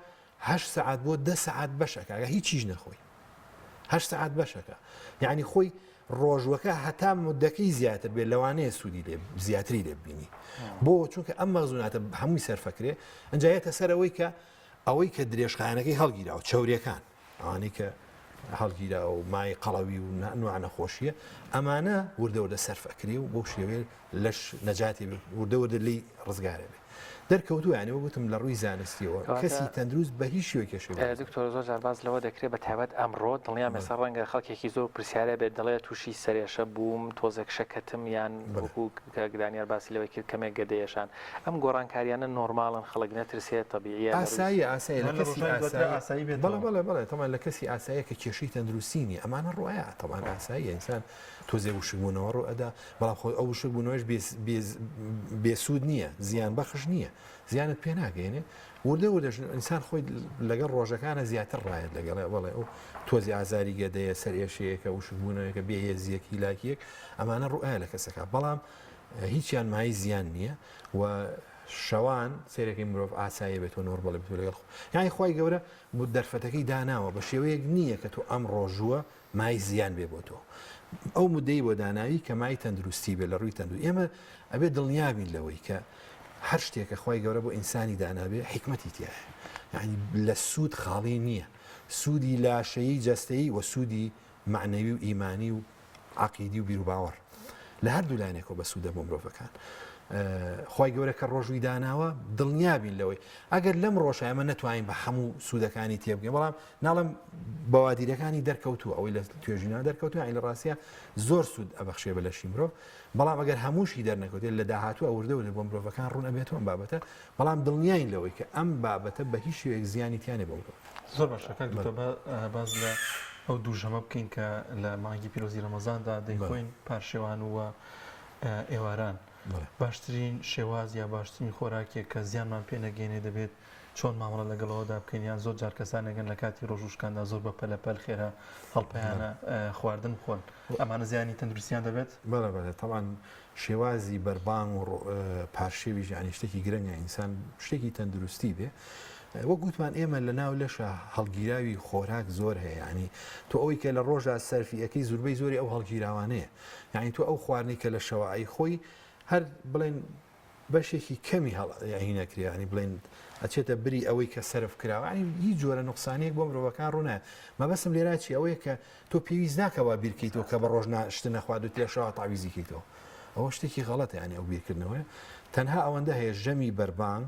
هەشت سەعات بۆ دە سەعات بەشەکە ئەگەر هیچیش نەخۆی هەشت سەعات بەشەکە یعنی خۆی ڕۆژوەکە هەتا مدەکەی زیاتر بێت لەوانەیە سوودی لێ زیاتری لێ ببینی بۆ چونکە ئەم مەخزوناتە هەمووی سەرفەکرێ ئەنجایەتە سەر ئەوەی کە ئەوەی کە درێژخایەنەکەی هەڵگیراوە چەورەکان ئەوانەی کە هەڵگیرا و مای قەڵەوی و نوع نەخۆشیە ئەمانە وردە وردە سەرف ئەکرێ و بەو شێوەیە لەش نەجاتی وردە وردە لێی ڕزگارە بێ دەرکەوتووە یانی وەک وتم لە ڕووی زانستیەوە کەسی تەندروست بە هیچ شێوەیەک کێشەی بۆ دروست دکتۆر زۆر جار باس لەوە دەکرێت بە تایبەت ئەمڕۆ دڵنیام ئێستا ڕەنگە خەڵکێکی زۆر پرسیارە بێت دەڵێ تووشی سەرێشە بووم تۆزێک شەکەتم یان وەکو کاک دانیار باسی لەوەی کرد کەمێک گەدەیەشان ئەم گۆڕانکاریانە نۆرماڵن خەڵک نەترسێت تەبیعیە لە ڕووی ئاساییە ئاساییە لە لە کەسی ڕۆژانی دواترا ئاسایی ئاسایی بەڵێ بێتەوە. بەڵێ بەڵێ تەبعەن لە کەسی ئاساییە کە کێشەی تەندروستی نییە ئەمانە ڕوئەیا تەبعەن ئاساییە ئینسان تۆزێ وشکبوونەوە ڕوو ئەدا بەڵام خۆ ئەو وشکبوونەوەش بێسوود نییە زیان بەخش نییە زیانت پێ ناگەێنێ وردە وردەش ئینسان خۆی لەگەڵ ڕۆژەکانە زیاتر ڕایەت لەگەڵێ بەڵێ ئەو تۆزی ئازاری گەدەیە سەر ئێشەیەکە وشکبوونەوەیەکە بێهێزیەک هیلاکیەک ئەمانە ڕوئە لە کەسەکە بەڵام هیچیان مای زیان نییە و شەوان سێرەکەی مرۆڤ ئاساییە بێت و نۆرمەڵی بێت لەگەڵ یانی خوای گەورە دەرفەتەکەی داناوە بە شێوەیەک نییە کە تۆ ئەم ڕۆژووە مای زیان بێ بۆ تۆ ئەو مدەی بۆ داناوی کە مای تەندروستی بێ لە ڕووی تەندروستی ئێمە ئەبێ دڵنیابین لەوەی کە هەر شتێکە خوای گەورە بۆ ئینسانی دانابێ حیکمەتی تایە یعنی لە سوود خاڵی نییە سوودی لاشەیی جەستەیی و سوودی مەعنەوی و ئیمانی و عەقیدی و بیروباوەڕ لە هەردوو لایەنێکەوە بەسوودە بۆ مرۆڤەکان. خوای گەورە کە ڕۆژووی داناوە دڵنیابین لەوەی ئەگەر لەم ڕۆژە ئێمە نەتوانین بە هەموو سوودەکانی تێبگەین بەڵام ناڵم بەوادیرەکانی دەرکەوتووە ئەوەی لە توێژینەوە دەرکەوتووە یانی لە ڕاستیا زۆر سوود ئەبەخشێ بە لەشی مرۆڤ بەڵام ئەگەر هەمووشی دەرنەکەوتێت لە داهاتوو وردە وردە بۆ مرۆڤەکان ڕوون ئەبێتەوە ئەم بابەتە بەڵام دڵنیاین لەوەی کە ئەم بابەتە بە هیچ شێوەیەک زیانی تیا نیە بۆ مرۆڤ. زۆر باشە کاک دکتۆر با باس لە ئەو دوو ژەمە بکەین کە لە مانگی پیرۆزی ڕەمەزاندا دەیخۆین پارشێوان و ئێواران باشترین شێواز یا باشترین خۆراکێک کە زیانمان پێ نەگەینێ دەبێت چۆن مامەڵە لەگەڵەوەدا بکەین یان زۆر جار کەسانێکن لە کاتی ڕۆژوشکاندا زۆر بە پەلەپەل خێرا هەڵپیانە خواردن بخۆن ئەمانە زیانی تەندروستیان دەبێت؟ بەڵێ بەڵێ تەبعەن شێوازی بەربانگ و پارشێویش یانی شتێکی گرنگە ئینسان شتێکی تەندروستی بێ وەک گوتمان ئێمە لە ناو لەشە هەڵگیراوی خۆراک زۆر هەیە ینی تۆ ئەوەی کە لە ڕۆژدا سەرفی ئەەکەی زوربەی زۆری ئەو هەڵگیراوانەیە یعنی تۆ ئەو خواردنی کە لە شەوایی خۆی هەر بڵێن بەشێکی کەمی هەڵ نەکرێ ینی بڵێن ئەچێتە بری ئەوەی کە سەرف کراوە ینی هیچ جۆرە نوقسانیەک بۆ مرۆڤەکان ڕوونایە مەبەستم لێرا چی ئەوەیە کە تۆ پێویست ناکە وا بیرکەیتەوە کە بە ڕۆژ شت نەخواردوت لە شەوە تاویزی کەیتەوە ئەوە شتێکی غەڵەتە ینی ئەو بیرکردنەوەیە تەنها ئەوەندە هەیە ژەمی بەربانگ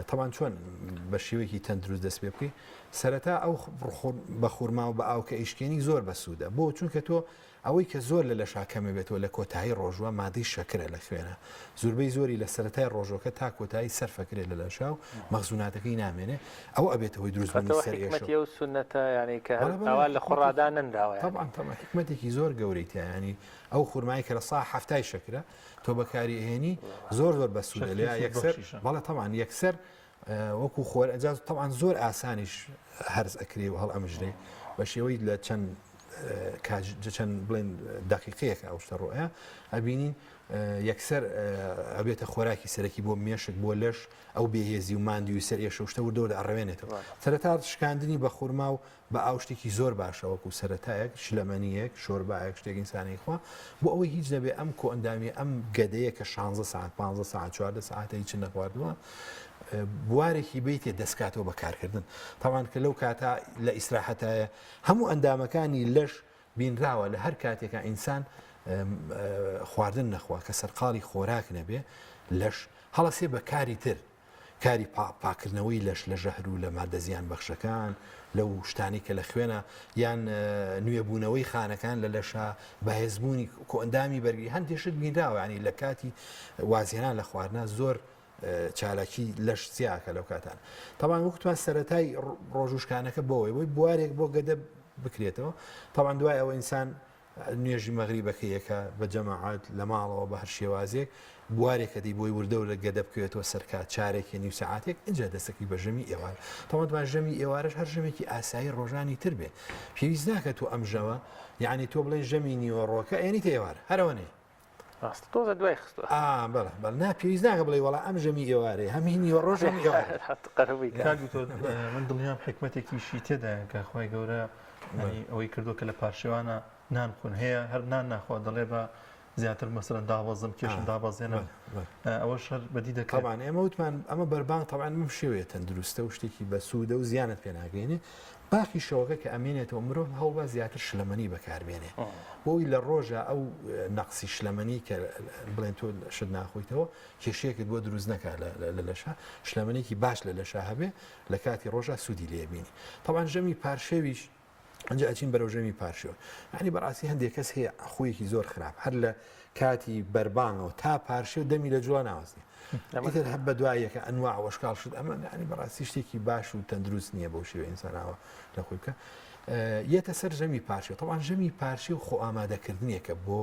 تەبان چۆن بە شێوەیەکی تەندروست دەست پێ بکەی سەرەتا ئەو بە خورما و بە ئاو کە ئیشکێنی زۆر بەسوودە بۆ چونکە تۆ. ئەوەی کە زۆر لە لەشا کەمە بێتەوە لە کۆتایی ڕۆژوە مادەی شەکرە لە خوێنە زوربەی زۆری لە سەرەتای ڕۆژۆکە تا کۆتایی سەرفەکرێت لە لەشا و مەخزوناتەکەی نامێنێ ئەوە ئەبێتە هۆی دروست بوونی ئەتەوە سەر ئێشە حیکمەتی ئەو سوننەتە یانی کە هەر بەڵێ بەڵێ ئاوا لە حیکمەتێکی خۆڕا دانەنراوە یانی. تەبعەن تەبعەن حیکمەتێکی زۆر گەورەی تیایە یانی ئەو خورمای کە لە سا حەفتای شەکرە تۆ بەکاری ئەهێنی زۆر زۆر بەسوودە شەکری لێ یەکسەر سوودبەخشیشە. بەڵێ تەبعەن یەکسەر وەکو خۆر ئەجا تەبعەن زۆر ئاسانیش هەرس ئەکرێ و هەڵئەمژرێ بە شێوەی لە چەند چەند بڵێن دقیقەیەک ئەو شتە ڕۆیە ئەبینین یەکسەر ئەبێتە خۆراکی سەرەکی بۆ مێشک بۆ لەش ئەو بێهێزی و ماندووی سەر ئێشە و شتە وردەوە ئەڕەوێنێتەوە سەرەتا شکاندنی بە خورما و بە ئاو شتێکی زۆر باشە وەکو سەرەتایەک، شلەمەنییەک، شۆربایەک، شتێک ئینسان ئەیخوا، بۆ ئەوەی هیچ نەبێ ئەم کۆئەندامیە ئەم گەدەیە کە شانزە سەعات، پانزە سەعات، 14 سەعاتە هیچ نەخواردووە، بوارێکی بیتێ دەستکاتەوە بە کارکردن. تەبعەن کە لەو کاتە لە ئیسراحەتایە هەموو ئەندامەکانی لەش بینراوە لە هەر کاتێکا ئینسان خواردن نەخوا کە سەرقاڵی خۆراک نەبێ لەش هەڵەسێ بە کاری تر کاری پاکردنەوەی لەش لە ژەهر و لە مادە زیان بەخشەکان، لەو شتانەی کە لە خوێنە، یان نوێبوونەوەی خانەکان لە لەشا، بەهێزبوونی کۆئەندامی بەرگری، هەندێ شت بینراوە یانی لە کاتی وازهێنان لە خواردنا زۆر چالاکی لەش زیاکە لەو کاتان. تەبعەن وەکوتمان سەرەتای ڕۆژوشکانەکە بۆوەی بۆی بوارێک بۆ گەدە بکرێتەوە. تەبعەن دوای ئەوە ئینسان نوێژی مەغریبەکەی ئەکا بە جەماعەت لە ماڵەوە بە هەر شێوازێک بوارێکە دی بۆی وردە وردە گەدە بکەوێتەوە سەر کات چارێکێ نیو سەعاتێک ئینجا دەستەکەی بە ژەمی ئێوارە تەواو با ژەمی ئێوارەش هەر ژەمێکی ئاسایی ڕۆژانی تر بێ پێویست ناکە تۆ ئەم ژەمە یعنی تۆ بڵێ ژەمی نیوەڕۆکە ئێنیتە ئێوارە هەرەوە نێ ڕاست تۆزە دوای خستوە ئا بەڵێ بەڵێ نا پێویست ناکە بڵێ وەڵا ئەم ژەمی ئێوارەیە هەم هی نیوەڕۆژ هەم ئێوارە قەرەبووی کە. کاک دکتۆر من دڵنیام حیکمەتێکیشی تێدایە کە خوای گەورە یانی ئەوەی کردووە کە لە پارشێوانە نان بخۆن هەیە هەر نان ناخوا دەڵێ بە زیاتر مەسەلەن دابەزم کێشم دابەزێنم ئەوەش هەر بەدی دەکرێت. تەبعەن ئێمە وتمان ئەمە بەربانگ تەبعەن بەم شێوەیە تەندروستە و شتێکی بەسوودە و زیانت پێ ناگەیەنێ باقی شەوەکە کە ئەمێنێتەوە مرۆڤ هەوڵبا زیاتر شلەمەنی بەکاربێنێ بۆی لە ڕۆژە ئەو نەقسی شلەمەنی کە بڵێن تۆ شت ناخۆیتەوە کێشەیەکت بۆ دروست نەکا لە لەشە شلەمەنێکی باش لە لەشە هەبێ لە کاتی ڕۆژە سوودی لێبینی تەبعەن ژەمی پارشێویش ئەنجا ئەچین بەرەو ژەمی پارشێو یعنی بەڕاستی هەندێک کەس هەیە خویەکی زۆر خراپ هەر لە کاتی بەربانگەوە تا پارشێو دەمی لە جوڵە ناوەستێ ئیتر هەر بە دوای یەکە ئەنواع وەشکاڵ شت ئەمە یعنی بەڕاستی شتێکی باش و تەندروست نییە بەو شێوە ئینساناوە لە خۆی بکە یەتە سەر ژەمی پارشێو تەبعەن ژەمی پارشێو خۆ ئامادەکردنێکە بۆ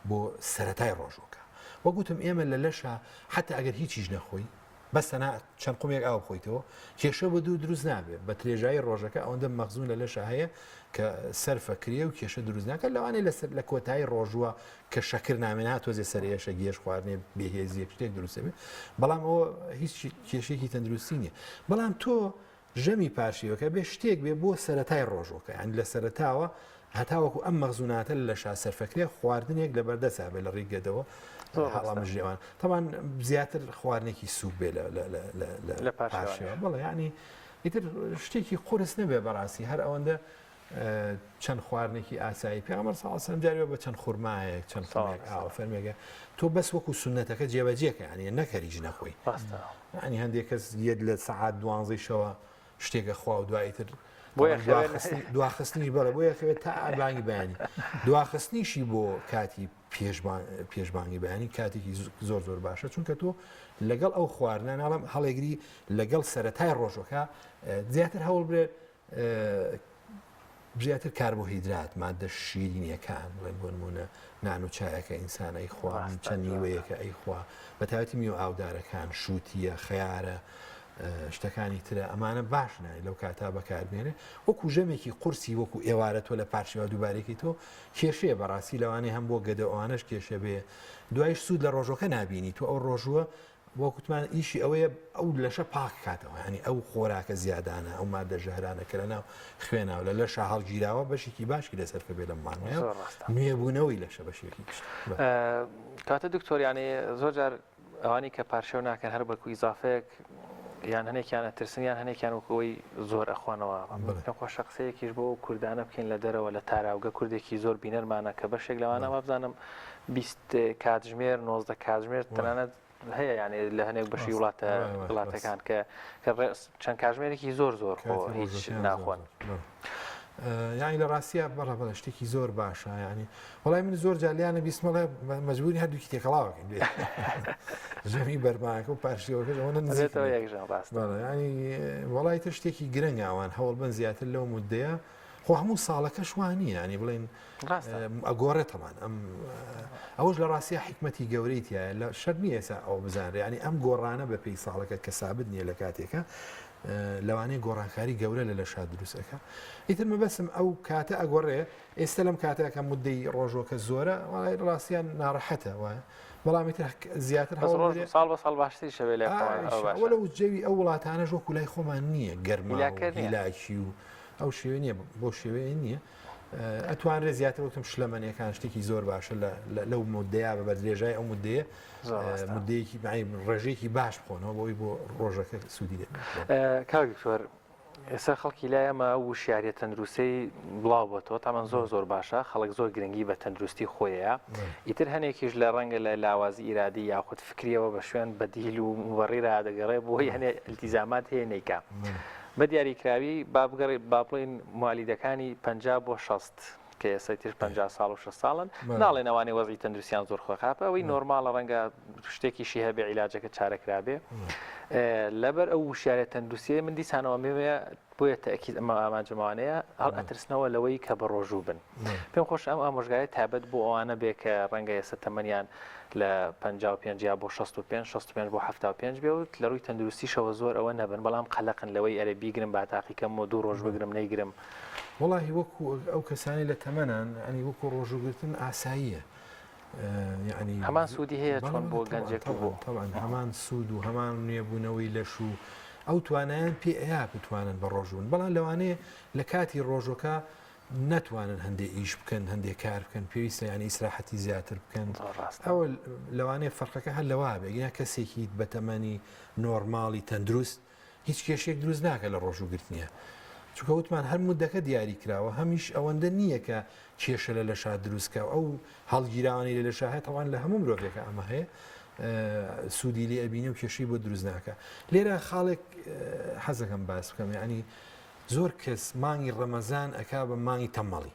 بۆ سەتای ڕۆژۆکە وەگوتم ئێمە لە لەشە حتا ئەگەر هیچیش نەخۆی بەس تەنها چەند قومێک ئاو بخۆیتەوە کێشە بۆ دوو دروست نابێت بە درێژایی ڕۆژەکە ئەوەندە مەخزون لە لەشە هەیە کە سەرفە کرێ و کێشە دروست ناکە لەوانەیە لەسەر لە کۆتایی ڕۆژووە کە شەکر نامێنێ ها تۆزێ سەر ئێشە گێژ خواردنێ بێهێزیەک شتێک دروست بێ بەڵام ئەوە هیچ کێشێکی تەندروستی نییە بەڵام تۆ ژەمی پارشێوەکە بێ شتێک بێ بۆ سەرەتای ڕۆژۆکە یانی لە سەرەتاوە هەتاوەکو ئەم مەخزوناتە لە لەشا سەرفەکرێ خواردنێک لە بەردەسا بێ لە ڕێی گەدەوە هەڵامژێوان تەبعەن زیاتر خواردنێکی سوک بێ لە پارشێوە بەڵێ یانی ئیتر شتێکی قورس نەبێ بەڕاستی هەر ئەوەندە چەند خواردنێکی ئاسایی پێغەمبەر صلی الله علیه و سلم جاری بە چەند خورمایەک چەند خورمایەک ئاوە فەرمێگە تۆ بەس وەکو سوننەتەکە جێبەجێکە یعنی نەکەریش نەخۆی ڕاستە یعنی هەندێک کەس یەت لە سەعات دوانزەی شەوە شتێکە خوا و دوایی تر بۆیە دواخستنی دواخستنی بەڵێ بۆیە خەوێت تا بانگی بەیانی دواخستنیشی بۆ کاتی پێشبانگی بەیانی کاتێکی زۆر زۆر باشە چونکە تۆ لەگەڵ ئەو خواردنە ناڵم هەڵێگری لەگەڵ سەتای ڕۆژەکە زیاتر هەوڵ برێت زیاتر کاربۆهیدرات، ماددە شیرینیەکان، بڵێن بۆ نموونە نان و چایەکە ئینسان ئەیخوا، چەند میوەیەکە ئەیخوا، بە تایبەتی میوە ئاودارەکان، شووتیە، خەیارە، شتەکانی ترە، ئەمانە باش نای لەو کاتا بەکاربێنێ وەکو ژەمێکی قورسی وەکو ئێوارە تۆ لە پارشێوە دووبارێکی تۆ کێشەیە بەڕاستی لەوانەیە هەم بۆ گەدە ئەوانەش کێشە بێ دوایش سوود لە ڕۆژەکە نابینی تۆ ئەو ڕۆژووە وەک وتمان ئیشی ئەوەیە ئەو لەشە پاک کاتەوە یانی ئەو خۆراکە زیادانە ئەو مادە ژەهرانە کە لەناو خوێنا و لە لەشە هەڵگیراوە بەشێکی باشی لەسەر کە بێ لەم مانگەیە زۆر ڕاستە. نوێبوونەوەی لەشە بەشێکی گشتی. بەڵێ. کاتە دکتۆر یانی زۆر جار ئەوانی کە پارشێو ناکەن هەر بەکو ئیزافەیەک یان هەنێکیان ئەترسن یان هەنێکیان وەکو ئەوەی زۆر ئەخۆنەوە بەڵێ. پێم خۆشە قسەیەکیش بۆ ئەو کوردانە بکەین لە دەرەوە لە تاراوگە کوردێکی زۆر بینەرمانە کە بەشێک لەوانە وابزانم 20 کاتژمێر 19 کاتژمێر تەنانەت هەیە یانێ لە هەنێک بەشی وڵاتە وڵاتەکان کە کە چەند کاژمێرێکی زۆر زۆر خۆ هیچ ناخۆن. یانی لە ڕاستیا بەڵێ بەڵێ شتێکی زۆر باشە یانی وەڵای من زۆر جار لیانە بیستمەڵێ مەجبوری هەردووکی تێکەڵاوەکەین ژەمی بەرماکە و پارشێوەکە ئەوەنە نزیکەوە یەک ژەم ڕاست بەڵێ ینی وەڵای تر شتێکی گرنگ ئەوان هەوڵ بن زیاتر لەو مدەیە خۆ هەموو ساڵەکەش وان نییە ینی بڵێن ئەگۆڕێتەمان ئەم ئەوش لە ڕاستە حکمەتی گەورەی تایە لە شەر نییە ئێستا ئەو بزانرێ ینی ئەم گۆڕانە بە پێی ساڵەکە کە سابت نییە لە کاتێکە لەوانەیە گۆڕانکاری گەورە لە لەشا دروست ئەکا ئیتر مەبەسم ئەو کاتە ئەگۆڕێ ئێستا لەم کاتە کە مدەی ڕۆژۆکە زۆرە وڵای ڕاستیان ناڕەحەتە وایە بەڵام ئیتر زیاتر هەوڵ ساڵ بە ساڵ باشتری شەوێ لە وەلو جەوی ئەو وڵاتانەش وەکو لای خۆمان نییە گەرما هیلاکی و ئەو شێوێ نییە بۆ شێوەیە نییە ئەتوانرێت زیاتر وتم شلەمەنیەکان شتێکی زۆر باشە لەو مدەیە بە بەدرێژای ئەو مدەیە مدەیەکی ڕێژەیەکی باش بخۆنەوە بۆی بۆ ڕۆژەکە سوودی دێت کاک دکتۆر ئێستا خەڵکی لای ئەمە ئەو وشیاریە تەندروستەی بڵاو بۆتەوە تامان زۆر زۆر باشە خەڵک زۆر گرنگی بە تەندروستی خۆیە ئیتر هەنێکیش لە ڕەنگە لە لاوازی ئیرادی یاخود فکریەوە بە شوێن بەدیل و مبەڕیرا دەگەڕێ بۆی هەنێ التیزامات هەیە نیکا بە دیاریکراوی با بگەڕێ با بڵێین موالیدەکانی 50 بۆ 60 کە ئێستا تر 50 ساڵ و 60 ساڵن ناڵێن ئەوانەی وەزعی تەندروستیان زۆر خراپە ئەوەی نۆرماڵە ڕەنگە شتێکیشی هەبێ عیلاجەکە چارە کرابێ لەبەر ئەو وشیارە تەندروستیە من دیسانەوە مێوێ بۆیە تەئکید ئەمە ئامانجمەوانەیە هەڵ ئەترسنەوە لەوەی کە بە ڕۆژوو بن پێم خۆش ئەم ئامۆژگاری تابەت بۆ ئەوانە بێ کە ڕەنگە ئێستا تەمەنیان لە 55 یا بۆ 65 65 بۆ 75 بێ و لە ڕووی تەندروستیشەوە زۆر ئەوە نەبن بەڵام قەلەقن لەوەی ئەرێ بیگرم با تاقیکەم و دوو ڕۆژ بگرم نەیگرم وەڵاهی وەکو ئەو کەسانی لە تەمەنان ئەنی وەکو ڕۆژووگرتن ئاساییە یعنی هەمان سوودی هەیە چۆن بۆ گەنجێک بۆ طبعا هەمان سوود و هەمان نوێبوونەوەی لەش و ئەو توانایان پێ ئەیا بتوانن بە ڕۆژوون بەڵام لەوانەیە لە کاتی ڕۆژەکە نەتوانن هەندێک ئیش بکەن هەندێک کار بکەن پێویستە یعنی ئیسراحەتی زیاتر بکەن ئەوە لەوانەیە فەرقەکە هەر لەوا بێ یا کەسێکی بەتەمەنی نۆرماڵی تەندروست هیچ کێشەیەک دروست ناکە لە ڕۆژوو گرتنیە چونکە وتمان هەر مدەکە دیاری کراوە هەمیش ئەوەندە نییە کە کێشە لە لەشا دروستکە ئەو هەڵگیراوانەی لە لەشا هەیە تەوان لە هەموو مرۆڤێکە ئەمە هەیە سوودی لێ ئەبینێ و کێشەی بۆ دروست ناکە لێرە خاڵێک حەزەکەم باس بکەم یعنی زۆر کەس مانگی ڕەمەزان ئەک بە مانگی تەمەڵی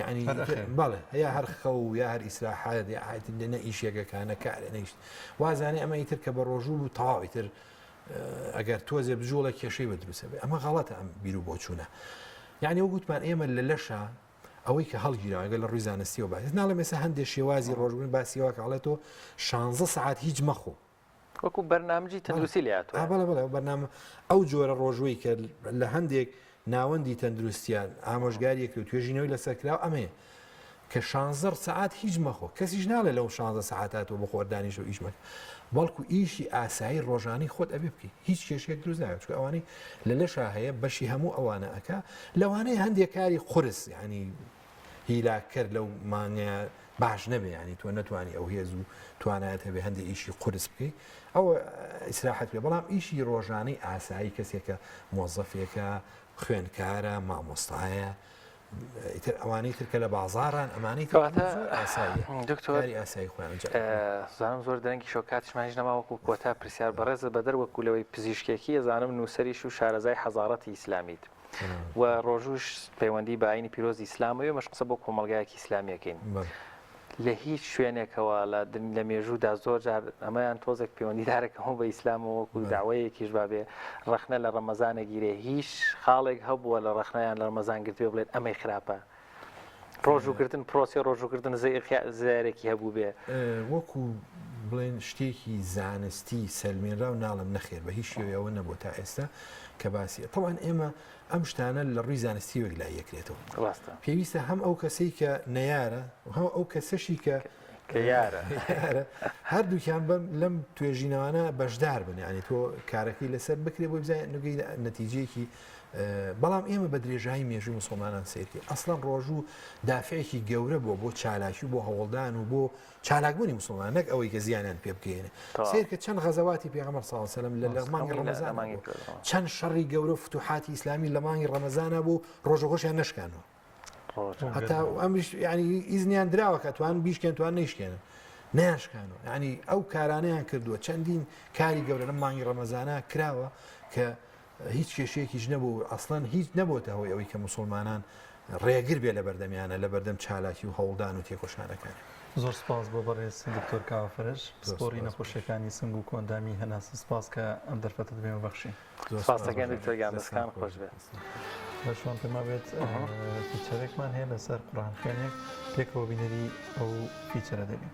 یعنی بەڵێ یا هەر خەو یا هەر ئیسراحات یا ئایتر نە ئیشێکەکە نە کارێ نەیشت وازانێ ئەمە ئیتر کە بە ڕۆژوو بوو تەواو ئیتر ئەگەر تۆزێ بجوڵە کێشەی بە دروستە بێ ئەمە غەڵەتە ئەم بیر و بۆچوونە یعنی وە گوتمان ئێمە لە لەشە ئەوەی کە هەڵگیراوە گەل لە ڕووی زانستیەوە باس ناڵێم ئێستا هەندێک شێوازی ڕۆژبوون باسیەوە کە ئەڵێتەوە 16 سعات هیچ مەخۆ وەکو بەرنامجی تەندروستی لێ هاتووە. بەڵێ بەڵێ ئەو بەرنامە ئەو جۆرە ڕۆژووی کە لە هەندێک ناوەندی تەندروستیان ئامۆژگاریەک و توێژینەوەی لەسەر کراوە ئەمەیە کە شانزە سەعات هیچ مەخۆ کەسیش ناڵێ لەو شانزە سەعاتات تۆ بخۆر دانیش و ئیش مەکە بەڵکو ئیشی ئاسایی ڕۆژانەی خۆت ئەبێ بکەی هیچ کێشەیەک دروست نابێت چونکە ئەوانەی لە لەشا هەیە بەشی هەموو ئەوانە ئەکا لەوانەیە هەندێک کاری قورس یعنی هیلاککەر لەو مانگەیا باش نەبێ یانی تۆ نەتوانی ئەو هێز و توانایەت هەبێ هەندێک ئیشی قورس بکەی ئەوە ئیسراحەت بێ بەڵام ئیشی ڕۆژانەی ئاسایی کەسێکە مۆزەفێکە خوێنکارە مامۆستایە ئیتر ئەوانەی تر کە لە بازاران ئەمانەی کەواتە ئاسایی دکتۆری ئاسایی خۆیان زانم زۆر درەنگی شەو کاتیشمان هیچ نەما وەکو کۆتا پرسیار بەڕێزت بەدەر وەکو لەوەی پزیشکێکی ئەزانم نووسەریش و شارەزای حەزاڕەتی ئیسلامیت و ڕۆژووش پەیوەندی بە ئاینی پیرۆزی ئیسلامەوە ئێمەش قسە بۆ کۆمەڵگایەکی ئیسلامی ئەکەین لە هیچ شوێنێکەوە لە لە مێژوودا زۆر جار ئەمەیان تۆزێک پەیوەندیدارەکەەوە بە ئیسلامەوە وەکو داوەیەکیش بابێ ڕەخنە لە ڕەمەزانە گیرێ هیچ خاڵێک هەبووە لە ڕەخنەیان لە ڕەمەزان گرتوێ بڵێت ئەمەی خراپە ڕۆژووکردن پرۆسی ڕۆژووکردن زیارێکی هەبوو بێ وەکو بڵێن شتێکی زانستی سەلمێنراو ناڵم نەخێر بە هیچ شێوەیە ئەوە نەبوو تا ئێستا کە باسی تەوان ئێمە ئەم شتانە لە ڕووی زانستی وەک لای یەکرێتەوە ڕاستە پێویستە هەم ئەو کەسەی کە نەیارە و هەم ئەو کەسەشی کە کە یارە هەردووکیان بەم لەم توێژینەوانە بەشدار بن یعنی تۆ کارەکەی لەسەر بکرێ بۆ بزانین نگەی نەتیجەیەکی بەڵام ئێمە بە درێژایی مێژووی موسڵمانان سەیرکەین ئەسڵەن ڕۆژوو دافعێکی گەورە بووە بۆ چالاکی و بۆ هەوڵدان و بۆ چالاکبوونی موسڵمان نەک ئەوەی کە زیانیان پێ بگەیەنێ سەیرکە چەند غەزەواتی پێغەمبەر صلی الله علیه و سلم لە مانگی ڕەمەزان چەند شەڕی گەورە و فتوحاتی ئیسلامی لە مانگی ڕەمەزانە بوو ڕۆژەکەشیان نەشکانەوە هەتا ئەمیش ینی ئیزنیان دراوە کە توان بیشکێن توان نەیشکێنن نیانشکانەوە ینی ئەو کارانیان کردووە چەندین کاری گەورە لە مانگی ڕەمەزانە کراوە کە. هیچ کێشەیەکیش نەبوو ئەسڵەن هیچ نەبۆتە هۆی ئەوەی کە موسڵمانان ڕێگر بێ لە بەردەمیانە لە بەردەم چالاکی و هەوڵدان و تێکۆشانەکانیان. زۆر سپاس بۆ بەڕێز دکتۆر کاوە فەرەج پسپۆڕی نەخۆشیەکانی سنگ و کۆئەندامی هەناسە سپاس کە ئەم دەرفەتەت بێمە بەخشی. سپاس دەکەین دکتۆر گیان دەستەکانت خۆش بێت. بەشوان پێما بێت feature ێکمان هەیە لەسەر قورئان خوێنێک پێکەوە بینەری ئەو feature ە دەبین.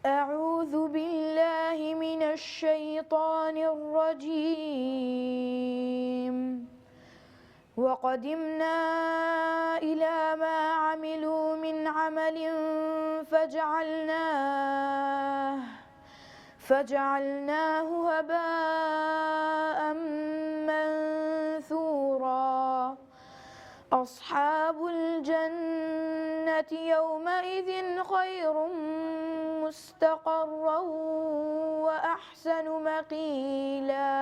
أعوذ بالله من الشيطان الرجيم وقدمنا إلى ما عملوا من عمل فجعلناه فجعلناه هباء منثورا أصحاب الجنة يومئذ خير مستقرا وأحسن مقيلا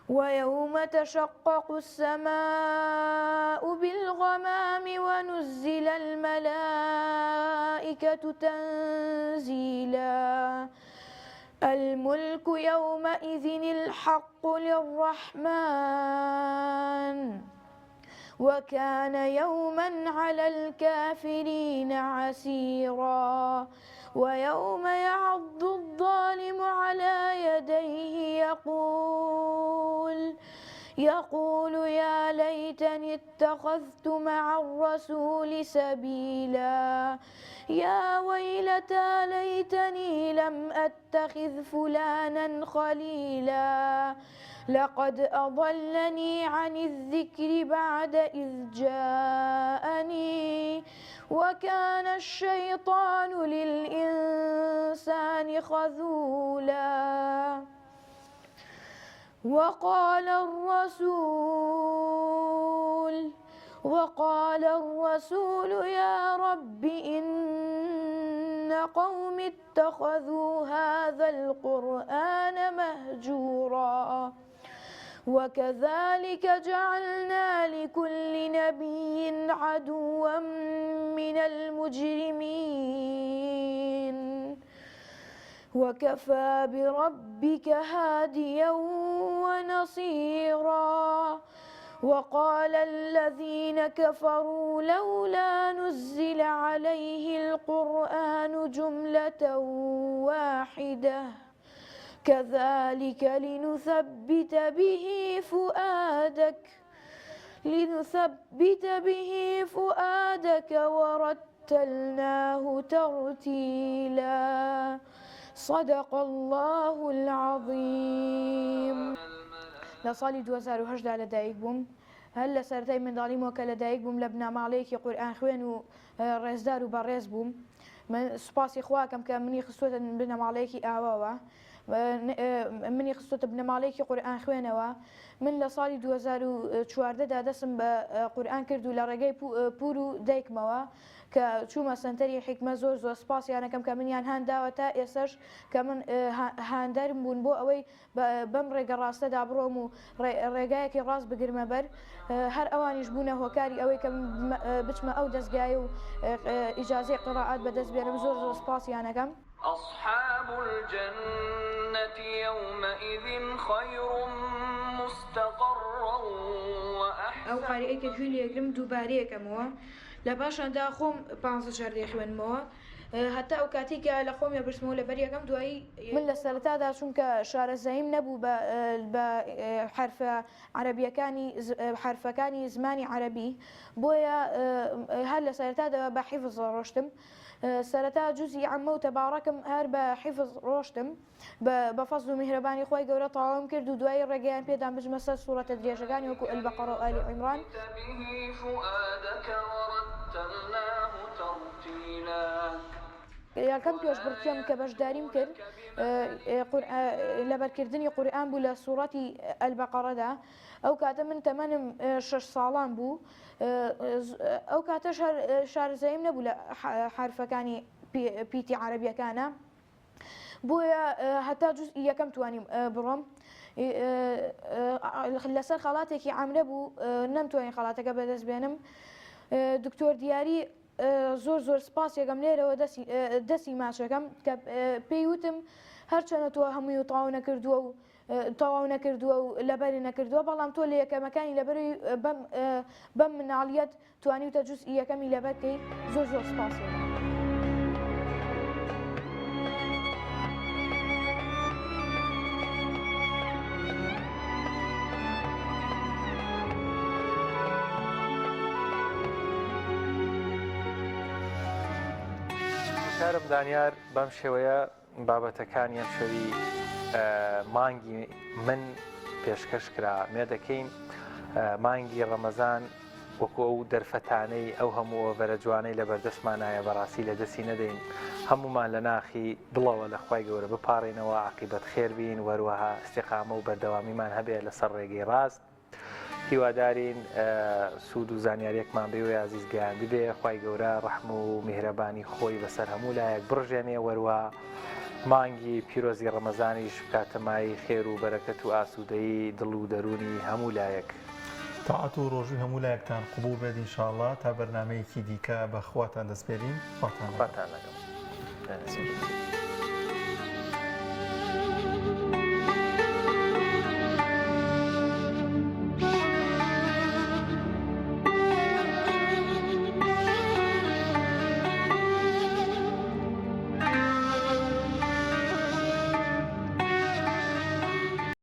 ويوم تشقق السماء بالغمام ونزل الملائكة تنزيلا الملك يومئذ الحق للرحمن وكان يوما على الكافرين عسيرا ويوم يعض الظالم على يديه يقول يقول يا ليتني اتخذت مع الرسول سبيلا يا ويلتى ليتني لم أتخذ فلانا خليلا لقد أضلني عن الذكر بعد إذ جاءني وكان الشيطان للإنسان خذولا وقال الرسول وقال الرسول يا رب إن قوم اتخذوا هذا القرآن مهجورا وكذلك جعلنا لكل نبي عدوا من المجرمين وكفى بربك هاديا ونصيرا وقال الذين كفروا لولا نزل عليه القرآن جملة واحدة كذلك لنثبت به فؤادك لنثبت به فؤادك ورتلناه ترتيلا صدق اللە العظیم. لە ساڵی 2008 دا لەدایک بووم، هەر لە سەرەتای منداڵیمەوە کە لەدایک بووم لە بنەماڵەیەکی قورئان خوێن و ڕێزدار و بەڕێز بووم، من سوپاسی خواکەم کە منی خستووەتە بنەماڵەیەکی ئاواوە، منی خستووەتە بنەماڵەیەکی قورئان خوێنەوە، من لە ساڵی 2014 دا دەستم بە قورئان کرد و لە ڕێگەی پوور و دایکمەوە کە چوومە سەنتەری حیکمە زۆر زۆر سپاسیانەکەم کە منیان هان داوە تا ئێسەش کە من هاندەرم بوون بۆ ئەوەی بەم ڕێگە ڕاستەدا بڕۆم و ڕێگایەکی ڕاست بگرمە بەر هەر ئەوانیش بوونە هۆکاری ئەوەی کە بچمە ئەو دەستگایە و ئیجازەی قیڕائەت بەدەست بێنم زۆر زۆر سپاسیانەکەم. اصحاب الجنة یومئذ خیر مستقرا وأحسن ئەو قاریئەی کە گوێی لێگرم دووبارەیەکەمەوە لە پاشاندا خۆم پانزە جار دەیخوێنمەوە هەتا ئەو کاتەی کە لە خۆم ئەپرسمەوە لەبەر یەکەم دوایی. من لە سەرەتادا چونکە شارەزاییم نەبوو بە بە حەرفە عەرەبییەکانی حەرفەکانی زمانی عەرەبی بۆیە هەر لە سەرەتادا بە حیفز ڕۆشتم سەرەتا جوزی عەممە و تەباڕەکم هەر بە حیفز ڕۆشتم بە فەزل و میهرەبانی خوای گەورە تەواوم کرد و دوایی ڕێگەیان پێدام بچمە سەر سوڕەتە درێژەکانی وەکو البقرە و آل عمران. یەکەم پێشبڕکێم کە بەشداریم کرد لەبەرکردنی قورئان بوو لە سوڕەتی ئەلبەقەڕەدا ئەو کاتە من تەمەنم شەش ساڵان بوو ئەو کاتەش هەر شارەزاییم نەبوو لە حرفەکانی پیتی عەرەبیەکانە بۆیە هەتا جزئی یەکەم توانیم بڕۆم لەسەر خەڵاتێکی عەمرە بوو نەمتوانی خەڵاتەکە بەدەست بێنم دکتۆر دیاری زۆر زۆر سپاسێکم لێرەوە دەستی ماچەکەم کە پێی وتم هەرچەنە تۆ هەمووی و تەواو نەکردووە و تەواو نەکردووە و لەبەری نەکردووە بەڵام تۆ لە یەکەمەکانی لەبەری بەم مناڵیت توانیوتە جوزئی یەکەمی لەبەر کەی زۆر زۆر سپاس. کارم دانیار بەم شێوەیە بابەتەکانی ئەم شەوی مانگی من پێشکەش کرا مێدەکەین مانگی ڕەمەزان وەکو ئەو دەرفەتانەی ئەو هەموو ئۆڤەرە جوانەی لە بەردەستمانایە بەڕاستی لە دەستی نەدەین هەمومان لە ناخی دڵەوە لە خوای گەورە بپاڕێینەوە عاقیبەت خێر بین وەروەها ئیستیقامە و بەردەوامیمان هەبێ لەسەر ڕێگەی ڕاست هیوادارین سوود و زانیاریەکمان بەوێ ئازیز گەیاندبێ خوای گەورە ڕەحم و میهرەبانی خۆی بەسەر هەموو لایەک بڕژێنێ وەروە مانگی پیرۆزی ڕەمەزانیش بکاتە مایەی خێر و بەرەکەت و ئاسوودەیی دڵ و دەروونی هەموو لایەک. تاعەت و ڕۆژووی هەموو لایەکتان قبوڵ بێت ان شاء اللە تا بەرنامەیەکی دیکە بە خواتان دەسپێرین خواتان لەگەڵ. خواتان لەگەڵ.